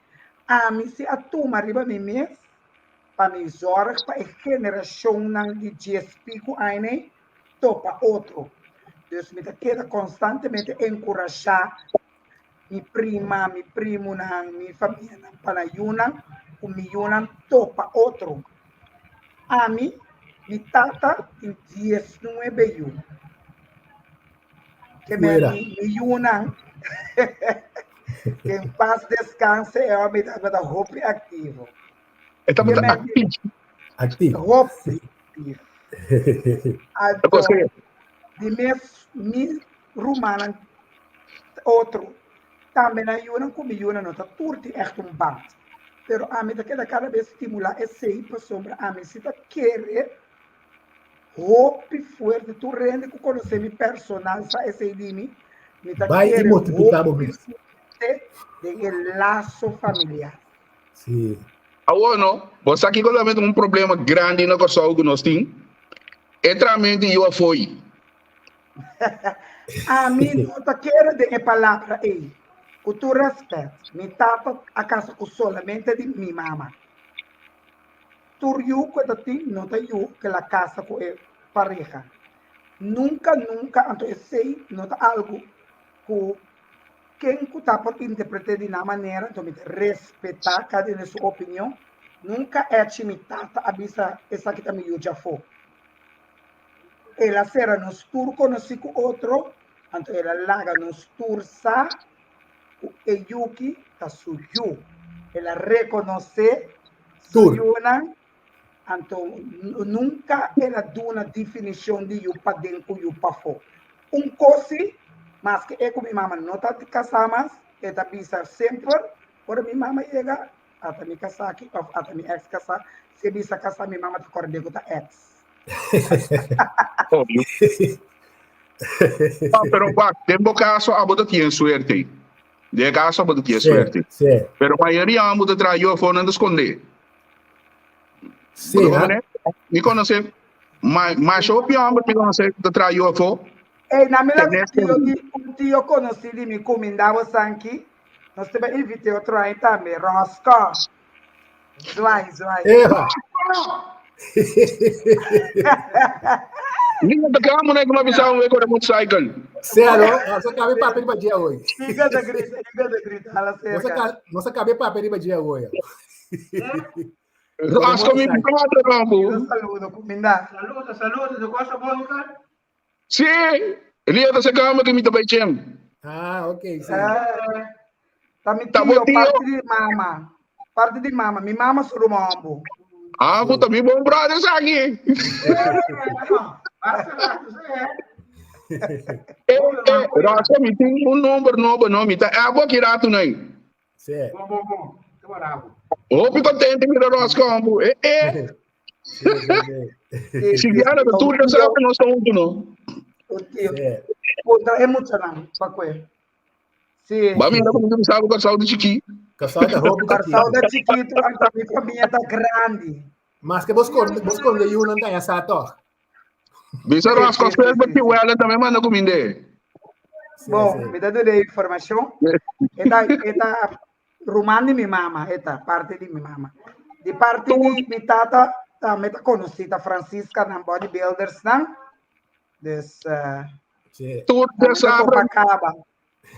Ami si a tuma riba mi mes pa mi zòrg pa e generashonnan di djes piku aña ei topa otro. Dus mi ta keda konstantemente enkurashá mi prima, mi primunan, mi famianan pa nan yunan ku mi yunan topa otro. Ami, mi tata tin diesnuebe yu. Ke men mi, mi yunan ke en paz descanse e hòmber tabata hopi aktivo. E tabata aktivo. Aktivo. Hopi aktivo. Anto, di mes mi rumannan otro tambe nan yunan ku mi yunan no ta tur tin ègt un band. Pero ami ta keda kada bes stimulá esei pasobra ami si ta kere hopi fuerte tur hende ku konosé mi personal sa esei di mi, mi ta Bai i kere multipliká bo hopi mes. fuerte den e laso familiar. Sí. Awor no, bo sa kiko tambe ta un problema grandi na Kòrsou ku nos tin? E tramento yu afoi. Ami no ta kere den e palabra ei. Ku tur rèspèt, mi tata a kasa ku solamente di mi mama. Tur yu ku e ta tin no ta yu ku el a kasa ku e pareha. Nunka, nunka, anto esei no ta algu ku Ken ku ta por interpreté di nan manera, anto mi ta respetá kada un su opinion. Nunka echi mi tata a bisa esaki ta mi yu djafó. El a sera nos tur konosí ku otro, anto el a laga nos tur sa ku e yuki ta su yu. El a rekonosé su yunan. Anto nunka el a duna definishon di yu paden ku yu pafó. Un kos si, maske e ku mi mama no ta kasá mas, e ta bisa semper, ora mi mama yega, ata mi kasá aki òf ata mi èks kasá, si e bisa kasá mi mama ta kòrda ku ta èks. Obvio. Ah, pero wak, den bo kaso abo ta tien suerte. Den e kaso abo ta tien suerte. Pero mayoria amo ta traha yu afó nan ta skondé. Sí, ¿no? Mi conoce, ma, ma hopi hombre mi conoce que trae UFO. Ey, na mi la tío di, un tío conocí di mi cumindabo sanki. Nos te invité otro año también, Rosco. Zwaai, zwaai. Eva. Ninga ta kamo na kuma bisa un ko motorcycle. Sero, nos acabe papia riba dia hoy. Iga ta grita, iga ta grita, hala cerca. Nos acabe papia riba dia hoy. Rosco mi brother, rombo. Saludo, kuminda. Saludo, saludo, de cosa boa, Ricardo? Sí, Ria ta secando que mi ta bai chem. Ah, ok, sí. Eh, ta mi Ta bo tio, tio? parte di mama. Parte di mama. Mi mama su ruman hombo. Ah, puta, mi bon brother saki. Basta rato, sí, eh. Eh, eh, Rosco, mi tin un number nobo, no, mi ta abo aki rato nai. Sí. Bom, bom, bom. Te bravo. Hopi contento mira Rosco, hombo. Eh, eh. Sí, sí, sí. Si Diana, Un tur tio, sabe nos ta hunto, no? un tio. Sí. Puntra e muchanan, pa kue. Sí. Ba mira como tu sabe Kòrsou di chikí. Kòrsou ta hopi Kòrsou chiquito. ta chikitu, anto mi famia ta grandi. Maske bo skonde, bo skonde yunan ta ya sa toch. Bisa Sí, Rosco sí, sí, Sperber sí. ki wela tambe manda kuminde. Sí, Bom, sí. mi ta duna informashon. E ta, e ta ruman di mi mama, e ta parte di mi mama. Di parte di mi tata, tambe ta konosí, ta Francisca nan bodybuilders nan. Dus, uh, Sí. Tur tambe ta djasabra, Copacaba.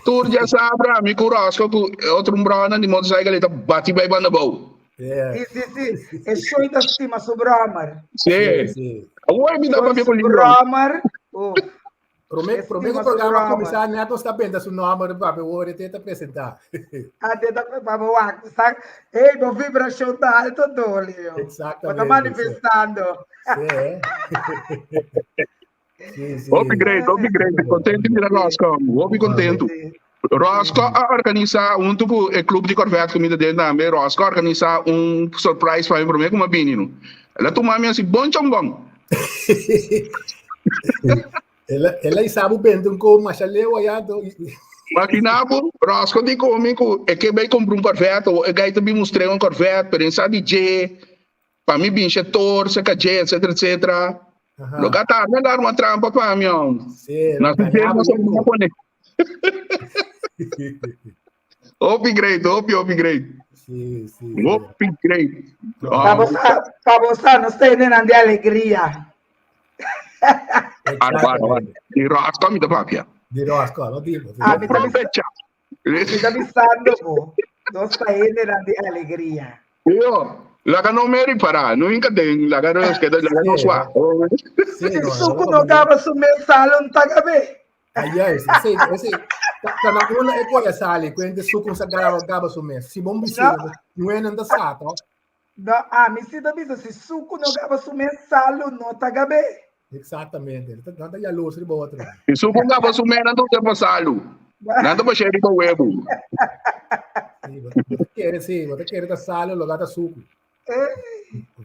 tur djasabra mi ku Rosco ku otro un bròder di motorcycle ta bati bai banda bou. Yeah. Sí, sí, sí. E show ta stima su brommer. Sí. Sí, sí. Awor mi ta Show papia su ku Leon. brommer. Uf. Promé, promé ku programa kuminsá, Neto sta benta su nòmber pa bo wòrdu te ta presentá. Ah, te ta pa bo wak. Sa, hey, bo vibrashon ta alto Dolio. Exactamente. Bo ta manifestando. Sí. Sí, sí. Hopi great, hopi great. Contento mira Rosco. Hopi contento. Rosco a organisa hunto ku e club di Corvette ku mi ta den tambe. Rosco a organisa un surprise pa mi promé ku mi a bini no. El a tuma mi asi bon chambon. El a, el a isa bo benta un ko masha leu allá to. Imagina bo, Rosco di ku mi ku e ke bai kumpra un Corvette o e gai ta bin mustr'é un Corvette pero e sa di dje pa mi bin shetor serka dje etcetera etcetera. Aha. Lo ka tarda el arma trampa pa mi hom. Sí, Na lo su gañaba tempo un sa ko. pone. Hopi great, hopi, hopi great. Sí, sí, sí. Hopi great. Pa Um, bo sa, pa bo sa, nos ta hendenan di alegria. Ara, ara, ara. Exactamente. Di Rosco mi ta papia. Di Rosco, no tipo. Ah, No mi ta bisa, probecha. mi ta bisando bo, nos ta hendenan di alegria. Yo, laga no me ripará, no hinka den, laga nos keda, laga nos Sí, wa. sí, Si no, suku no, no gaba su mes salo, no ta gabe. Ah, juist. Esei, esei. Ta, ta na una e koya sali, kuente su kung sa gaba, gaba su mes. Si bon bisino, No. nuenen ta sa, to. No, ami si ta bisa, si suku no gaba su mes salo, no ta gabe. Exactamente. Nan ta jaloers riba otro. Si suku gaba su mes, nan ta usa pa salu. Nan ta bashé riba webu. Sí, bo ta kere, sí, bo ta kere ta salo, lo ta suku.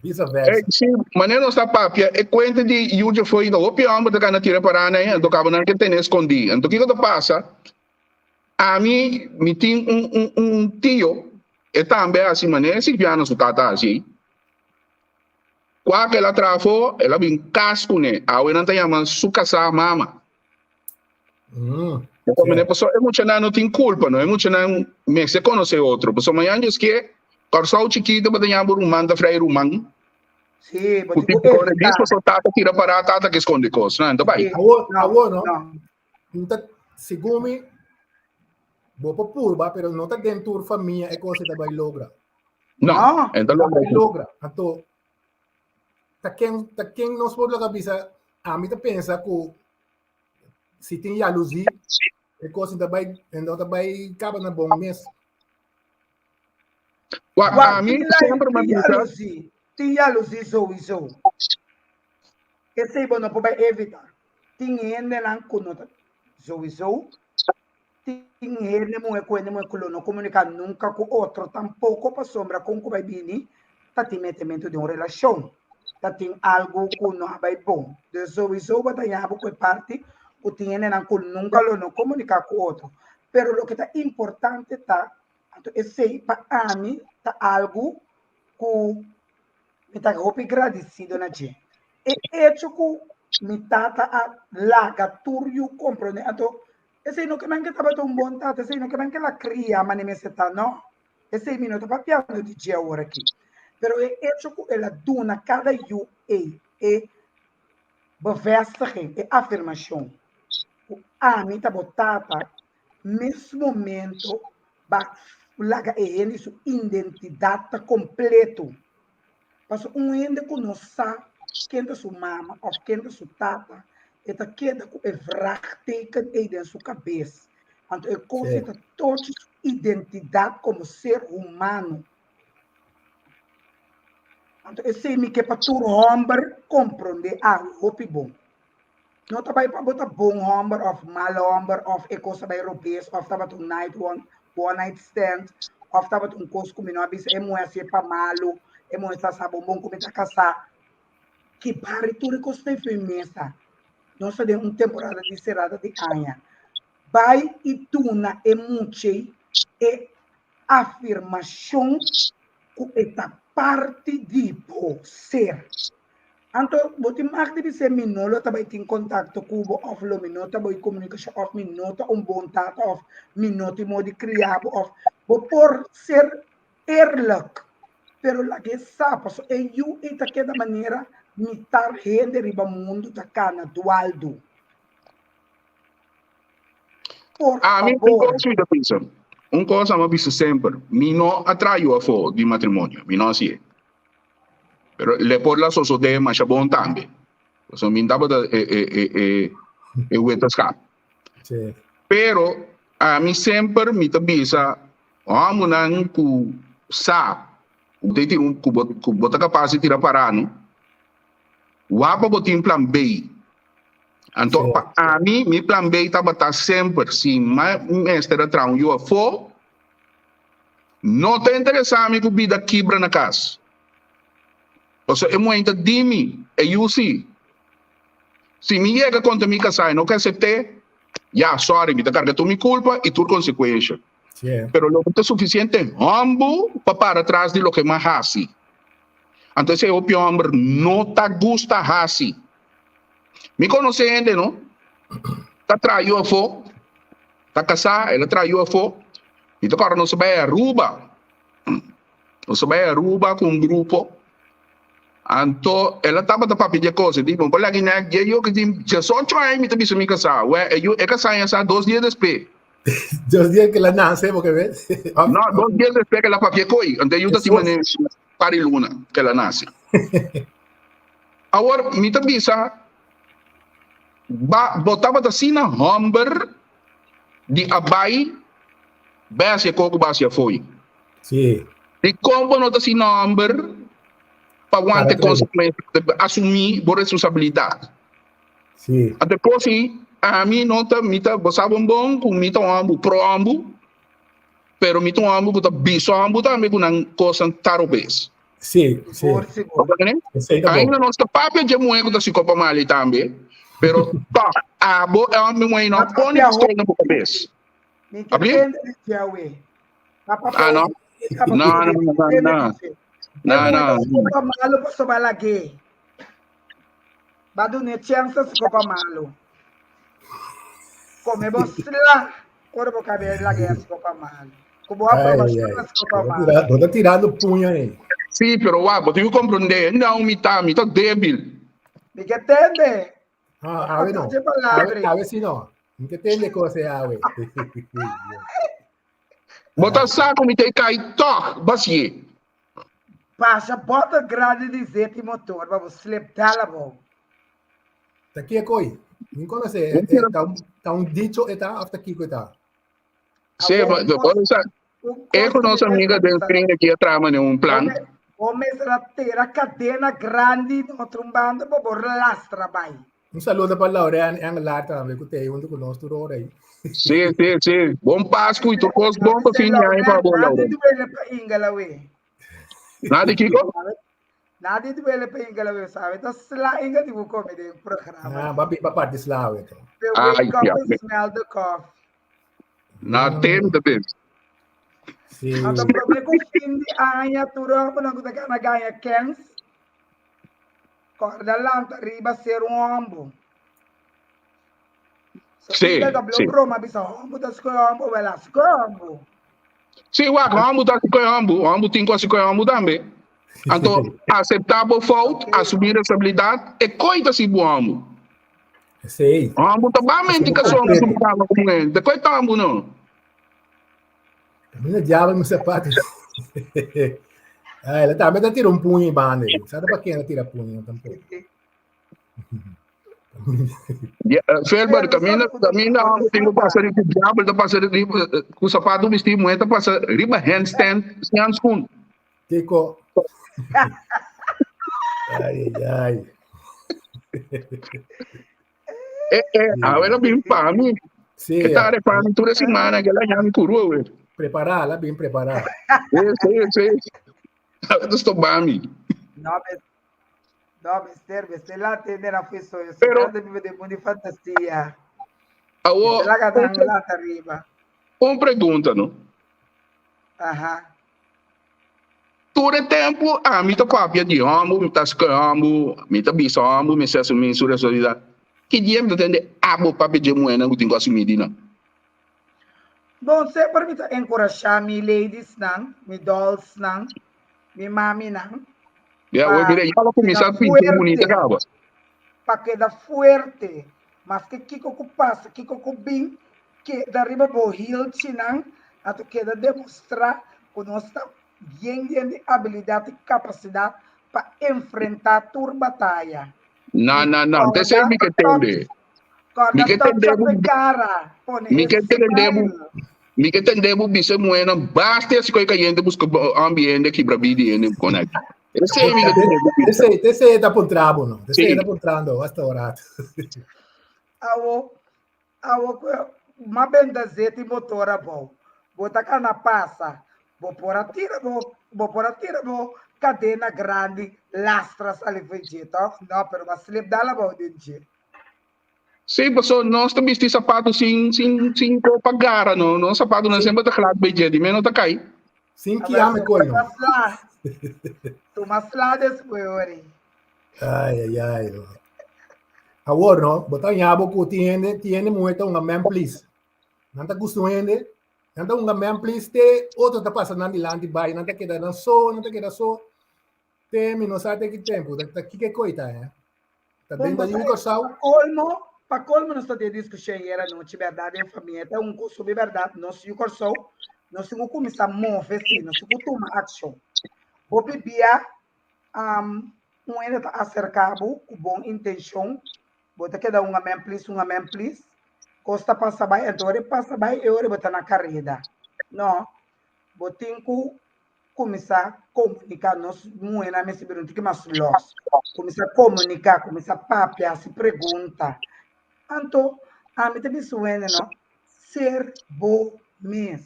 Vice versa. Hey, sí, manera nos ta papia, e cuenta di Yuja foi no hopi homber ta gana tira para na anto cabo nan ke tene escondi. Anto kiko ta pasa? Ami mi tin un un un tio, e tambe hasi manera Silviano su tata hasi. Kwa ke el a trafo, el a bin kas kuné. Awe nan ta yama su kasá mama. Mm, Pasobra sí. pasobra e muchanan no tin kulpa, no? E muchanan mester konosé otro. Pasobra mañan djes ke Kòrsou chikito bo ta yama bo ruman ta frei ruman. Sí, bo Ku tin tin ku kore evitá. dis pasobra tata tira pará, tata ke skonde kos. No, ta bai. Sí, Awor, no, awor no. no. N ta, segun mi, bo por purba, pero no ta den tur famia e kos ta bai logra. No, No. en ta Ta bai logra. logra. Anto, ta ken, ta ken nos por logra bisa, ami ta pensa ku si tin jaloezie, e kos ta bai, no ta bai kaba na bon mes. Wak, Wak, ami tin la- semper tin m'a bisa, jaloezie. Tin jaloezie sowieso. Esei bo no por bai evita. Tin hendenan ku no ta sowieso. Tin hende muhé ku hende muhé ku lo no komuniká nunka ku otro tampoko pasobra kon ku bai bini ta tin metementu den un relashon. Ta tin algu ku no a bai bon. Dus sowieso bo ta yabu ku e parti ku tin hendenan ku nunka lo no komuniká ku otro. Pero loke ta importante ta, anto esei pa ami ta algu ku mi ta hopi gradisido na dje. E echo ku mi tata a laga tur yu komprondé, anto Esei no ke men ke tabata un bon tata, esei no ke men ke la kria mane mester ta, no. Esei mi no ta papiando di dje awor aki. Pero e echo ku el a duna kada yu ei e bevestiging, e afirmashon ku ami ta bo tata, mes momento ba laga e hende su identidat ta kompleto. Pasobra un hende ku no sa ken ta su mama òf ken ta su tata, e ta keda ku e vraagteken ei den su kabes. Anto e kos ei ta tochi su identidat komo ser humano. Anto esei mi ke pa tur hòmber komprondé awe hopi bon. No ta bai pa bo ta bon hòmber òf mal hòmber òf e kos a bai robes òf tabata un night one, one night stand òf tabata un kos ku mi no a bisa e muhé hasié pa malu, e muhé sa sa bon bon ku mi ta kasá. Ki bari tur e kos ta ei mesa. Nos ta den un temporada di serada di aña. Bai i duna e muchei e afirmashon ku e ta parti di bo ser. Anto bo tin mag di bis'é mi no lo ta bai tin kontakto ku bo òf lo mi no ta bai komunikashon òf mi no ta un bon tata òf mi no tin modo di kria bo òf bo por ser eerlijk pero lag'é sa pasobra e yu ei ta keda manera mitar hende riba mundu ta kana dualdu. Por Ami un favor. kos mi ta bisa, un kos ami a bisa semper, mi no a traha yu afó di matrimonio, mi no hasié. Pero le por la sosodé masha bon tambe. Pasobra mi tabata e e e e. E wetenschap. Sí. Pero ami semper mi ta bisa homonan ku sa ku bo tira un ku bo ku bo ta kapas di tira pará no, wak pa bo tin plan B. Anto Sí. pa ami mi plan B tabata semper si mi mester a traha un yu afó no ta interesá mi ku bida kibra na kas. Pasobra e muhé ta di mi, e yu si. Si mi yega kontra mi kasá i no ke asept'é, ya, sorry, mi ta karga tur mi kulpa i tur konsekuensha. Pero lo mi ta sufisiente humble pa para tras di loke m'a hasi. Anto esei hopi hòmber no ta gusta hasi. Mi konosé hende no, ta traha yu afó, ta kasá, el a traha yu afó, mi ta kòrda nos a bai Aruba. Nos a bai Aruba ku un grupo. Anto el a tabata papia di e kos. E di, Bo por laga nek dje yo ku tin diesocho aña mi ta bisa mi kasá. Wè, e yu e kasá ya sa dos dia despe. Dos dia ku el a nase, bo ke wet? No, dos dia despe ku el a papia koi. Anto e yu ta tin manera par di luna ku el a nase. Awor mi ta bisa, ba bo tabata asina hòmber di a bai bèstia koko ku basia fo'i. Sí. Dikon bo no ta sin nòmber pa wanta e konsekuensia, asumí bo responsabilidat? Sí. Anto kos ei, ami no ta, mi ta, bo sa bon bon ku mi ta un hòmber pro hòmber, pero mi ta un hòmber ku ta bisa hòmber tambe ku nan kosnan ta robes. Sí, sí. Sigur, sigur. Bo ta kende? Esei ta bon. Ainda nos ta papia dje muhé ku ta siko pa mali tambe, pero tòg abo e hòmber muhé no Ta pone papia pistola na bo kabes. Mi ke Abri? tende di djawe. Ah, no. No, no, no, no. No, no. Copa malo pasobra lag'é. Ba dun'é chèns si copa malo. Come bo sla ora bo kab'é lag'é si copa malo. Ku bo aprobashon na si copa malo. Bo ta tirando puña ei. Sí, pero wak, bo tin ku komprondé, no mi ta, mi ta débil. Mi ke tende. Ah, awe no. Awe, awe si no. Mi ke tende kos e awe. Bo ta sa ku mi ta e kai tòg basié. Basha bòter grandi di zeti motor pa bo slip dal abou. Ta kiko ei? Mi konosé. E, e, ta, un, ta un dicho e ta of ta kiko e ta? Sí, Awor, un bo kos, sa, un e kos ku ku mi nos amiga mester den bisa. screen aki a trama den un Bo, plan. me, bo mester a tera kadena grandi na otro un banda pa bo lastra bai. Un saludo pa Laurean Engelaar tambe ku ta ei huntu ku nos tur ora ei. Sí, sí, sí. Bon Pasku i tur kos bon pa fin di aña pa bo, Nada Laurean. duele pa Ingela we. Nada di kiko? Nada duele pa Ingela we. Sabe ta sla Inga di bo come den programa. Ah, ba ba parti sla we to. The Ai, wake up ja. and smell the coffee. Na tem ta bes. Sí. Anto prome ku fin di aña tur hòmbernan ku ta gana gaña kens. Corda lanta riba ser un hombo. So Sí, Eagle ta blo sí. broma bisa hombo ta scoe hombo, wel a scoe hombo. Sí, wak, hombo ta scoe hombo, hombo tin cu a scoe hombo tambe. Anto, acepta bo fout, asumi responsabilidad, e coi ta si bo hombo. Sí. Hombo ta ba menti Así caso completo. su cama con él. De coi ta hombo no. Camina diablo mi sapato. Ay, la tambe ta tira un puño y banda. Sabe pa quién la tira puño tampoco. Ja, Felber, camina, camina, hombo tin cu pasa riba diablo ta pasa riba cu sapato bisti, mujer ta pasa riba handstand sin handschoen. Kiko. Ay, ay, ay. Eh, eh, awe la bin pa mi. Sí, E ta pa mi tur e semana que la yan kuru we. prepará, la bin prepará. Sí, sí, sí. Awe ta stop mi. No, mes, no, mister, mister la tende na fui soy. Pero- Pero vive de mundo de fantasía. Awo, La gana la arriba. un pregunta, no? Ajá. Tur e tempu ami ta papia di hòmber, mi ta skohe hòmber, mi ta bisa hòmber mester asumí su responsabilidat. Ki dia mi ta tende abo papia dje muhénan ku tin ku asumí di nan? Bon, semper mi ta enkurashá mi ladiesnan, mi dollsnan, mi maminan. Ya, pa wei mira, ya lo kuminsá keda pinta bunita fuerte, kaba. pa keda fuerte. Maske kiko ku pasa, kiko ku bin, Keda riba bo hilchinan, anto keda demostrá ku nos ta yen yen di abilidat i kapasidat pa enfrentá tur bataya. Na, I na, na. Te kòrda esei mi ke tòg tende. Kòrda Mi ke touch tende up bo, e kara, pone mi e ke tende bo, smile. mi ke tende bo bisa e muhénan basta e koi kayente buska ambiente kibra bida di hende kon aki. Esei mi ke tende bo bisa. Esei, esei ta puntra bo, no? Esei Sí. ta puntrando hasta ora. Awo, awo ku m'a benta zeti motor abou. Bo ta kana pasa. Bo por a tira bo, bo por a tira bo kadena grandi lastra sali for dje, tòg? No, pero b'a slip dal abou den dje. Sí, paso nos ta bisti sapato sin sin sin ko pa gara no. Nos sapatonan Sin semper ta glad bij dje, di men no ta kai. sin A kiame ver, koi tuma no. sla. Tuma sla despues, ori. Ai ai ai. No. Awor no, bo ta ñabo ku tin hende, tin hende muhe ta hunga man please. Nan ta gusta un hende, nan ta hunga man please te otro ta pasa nan dilanti bai, nan ta keda nan so, nan ta keda so. Te mi no sa te ki tempu, ta, ta kiko e koi ta, eh? Ta Bon, den ta bo yu sa, Kòrsou? pa kolmo, pa kolmo nos ta den diskushon ayer anochi, bèrdat, den famia. Ta un kos hopi bèrdat, nos yu Kòrsou, nos tin ku kuminsá move sí, nos tin ku tuma akshon. Hopi bia, um, un hende ta aserká bo ku bon intenshon, bo ta keda un amen plis, un amen plis, kos ta pasa bai, anto ora e pasa bai, e ora bo ta na kareda. No, bo tin ku kuminsá komuniká, nos muhénan mester bira un tiki mas lòs, kuminsá komuniká, kuminsá papia, hasi pregunta. Anto, ami ta bisa un hende no, ser bo mes.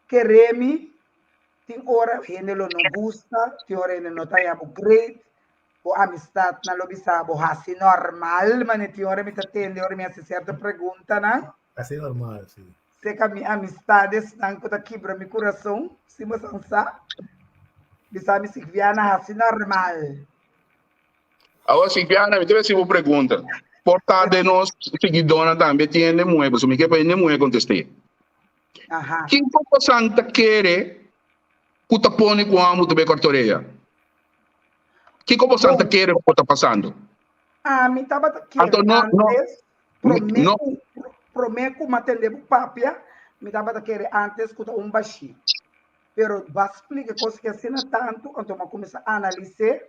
Keré mi, tin ora hende lo no gusta, tin ora hende no ta haña bo great, bo amistatnan lo bisa bo hasi normal, mane tin ora mi ta tende ora mi hasi sierto preguntanan. Hasi normal, si. Seka mi amistadesnan ku ta kibra mi kurason, si bo san sa, bisa mi Sigviana hasi normal. Awor Sigviana, mi ta hasi bo pregunta. Por ta den nos siguidónan tambe tin hende muhé, pasobra mi ke pa hende muhé kontest'é. Aha. Kiko bosan ta kere ku ta pone ku hòmber ta bai kòrtorea? Kiko bosan ta Bon, kere ku ta pasando? ami tabata kere Anto no, no, antes, promé no, ku, promé ku m'a tende bo papia, mi tabata kere antes ku ta un bashí. Pero b'a splika kos ki asina tantu, anto m'a kuminsá analis'é,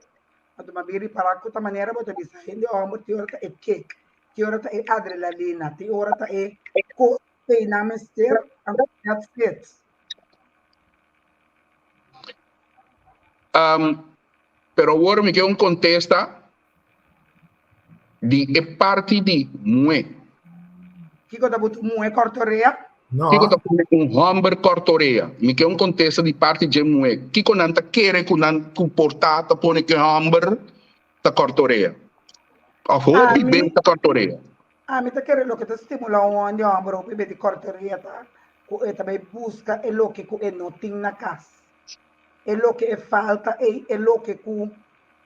anto m'a bin ripará ku ta manera bo ta bisa hende hòmber tin ora ta e kick, tin ora ta e adrenalina, tin ora ta e kos ei nan mester, anto that's it. Um, pero awor mi ke un kontesta di e parti di muhé. Kiko ta buta un muhé kòrtorea? No. Kiko ta pone un hòmber kòrtorea? Mi ke un kontesta di parti dje muhé. Kiko nan ta kere ku nan ku por ta ta pone ku e hòmber ta kòrtorea? Òf hopi Ami, bes ta kòrtorea? ami ta kere loke ta stimulá un hòmber hòmber hopi bes di kòrtorea ta ku e ta bai buska e loke ku e no tin na kas. E loke e falta ei, e loke ku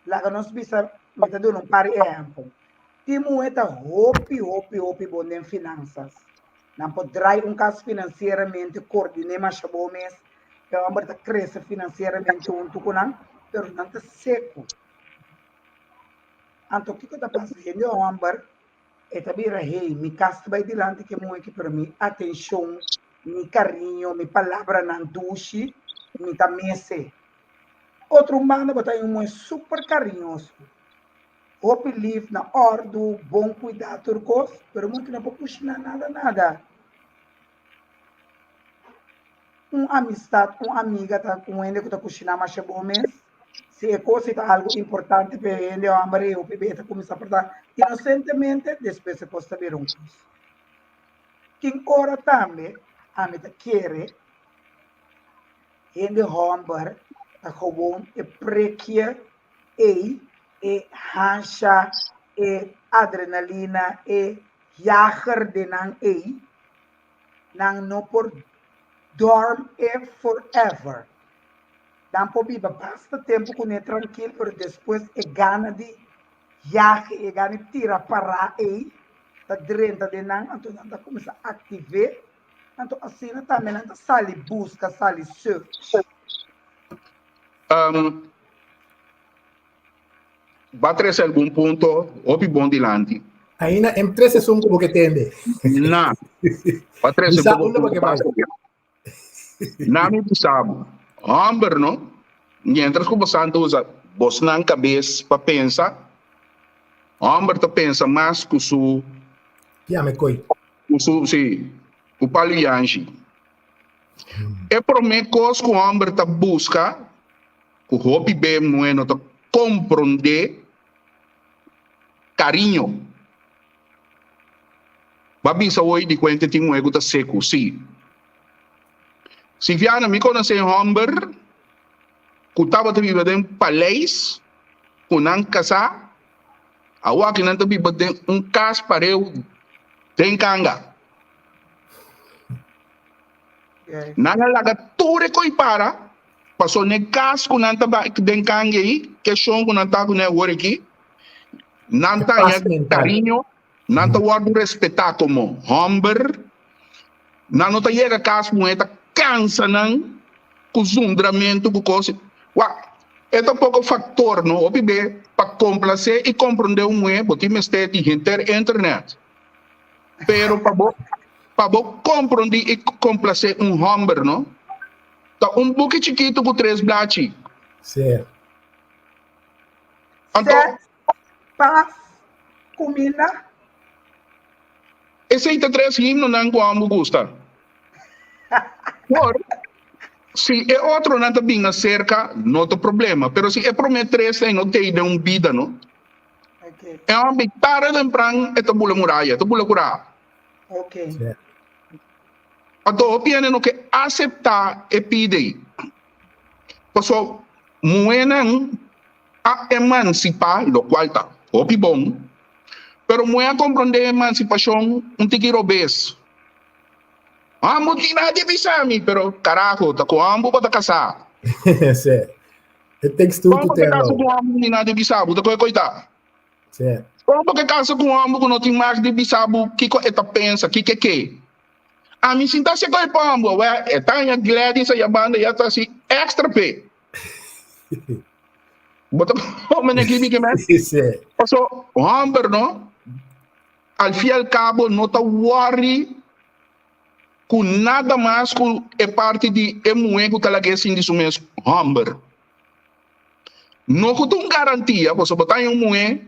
Laga nos bisa, mi ta duna un par di ehèmpel. Tin muhé ta hopi, hopi, hopi bon den finansas. Nan por drai un kas finansieramente, koordiné masha bon mes. E hòmber ta krese finansieramente huntu ku nan, pero nan ta seku. Anto kiko ta pasa? Hende hòmber e ta bira, hey, mi kas ta bai dilanti ku e muhé aki, pero mi atenshon, mi kariño, mi palabranan dushi, mi ta mese. Otro un banda bo ta un muhé super kariñoso, hopi lif, na òrdu, bon kuidá tur kos, pero muhé no por kushiná nada nada. Un amistat, un amiga ta un hende ku ta kushiná masha bon mes. Si e kos ei ta algu importante pa e hende hòmber ei hopi bes e ta kuminsá portá inosentemente, despues e kos ta bira un kos. Tin ora tambe ami ta kere Hende hòmber ta gewoon e prekje ei, e hansha, e adrenalina, e jager den nan ei, nan no por dòrm e forever. Nan por biba basta tempu kuné trankil, pero despues e gana di yage, e gana di tira pará ei ta drenta den nan, anto nan ta kuminsá aktiv'é. Anto asina tambe nan ta sali buska, sali search. Um, ba trece algun punto hopi bon dilanti. Ainda em trece sun como que tende. Na. Ba trece Bisa poco unda punto porque vai. basta bien. Na mi bisabo. Homber no. Mientras ku bosan ta usa bosnan cabes pa pensa, homber ta pensa mas ku su. Kiame koi. Ku su, sí, ku palu yanshi. E promé kos ku hòmber ta buska, ku hopi be muhé no ta komprondé, kariño. Ba bisa hoy di kuente tin muhé ku ta seku, sí. Silviana, mi konosé hòmber ku tabata biba den paleis ku nan kasá, awor nan ta biba den un kas pareu den kanga. Nan a laga tur e koi para, pasobra n'e kas ku nan ta bai den kanga ei, ke shon ku nan ta kuné awor aki, nan ta haña kariño, nan ta wòrdu respetá komo hòmber, nan no ta yega kas muhé ta kansa nan ku zundramentu ku kos. Wak, e ta poko faktor no, hopi be pa komplasé i komprondé un muhé bo tin mester di henter internet. Pero pa bo pa bo komprondí i komplasé un hòmber no, ta un buki chikitu ku tres blachi. Sí. Anto. Sèks, pas, kuminda. Esei ta tres himnonan ku amo gusta. Por, si e otronan ta bin aserka, no ta problema, pero si e promé tres ei no tei den un bida, no? Okay. E homber tarde o tempran e ta bula muraya, e ta bula kurá. Okay. Sí. Anto hopi hende no ke aseptá e pida ei. Paso muhénan a emansipá, lokual ta hopi bon, pero muhé a komprondé emansipashon un tiki robes. Ambo tin nada di bisa mi, pero karaho, ta ku ambo bo ta kasá. Sí. It takes two Kon to bo ke kasa tango. ku ambo ni nada di bisa bo, ta koe koitá. Sí. Kon bo ke kasa ku ambo ku no tin mag di bisa bo kiko e ta pensa, kiko e ke. Ami sinta si koe pa ambo, wè, e ta haña Gladys aya banda ya ta hasi extra p'e. Bo ta komprende ki mi ke men? Sí. Paso, hòmber no, al fin y al cabo no ta worry ku nada mas ku e parti di e muhé ku ta lag'é sinti su mes hòmber. No ku ta un garantia, pasobra bo ta haña un muhé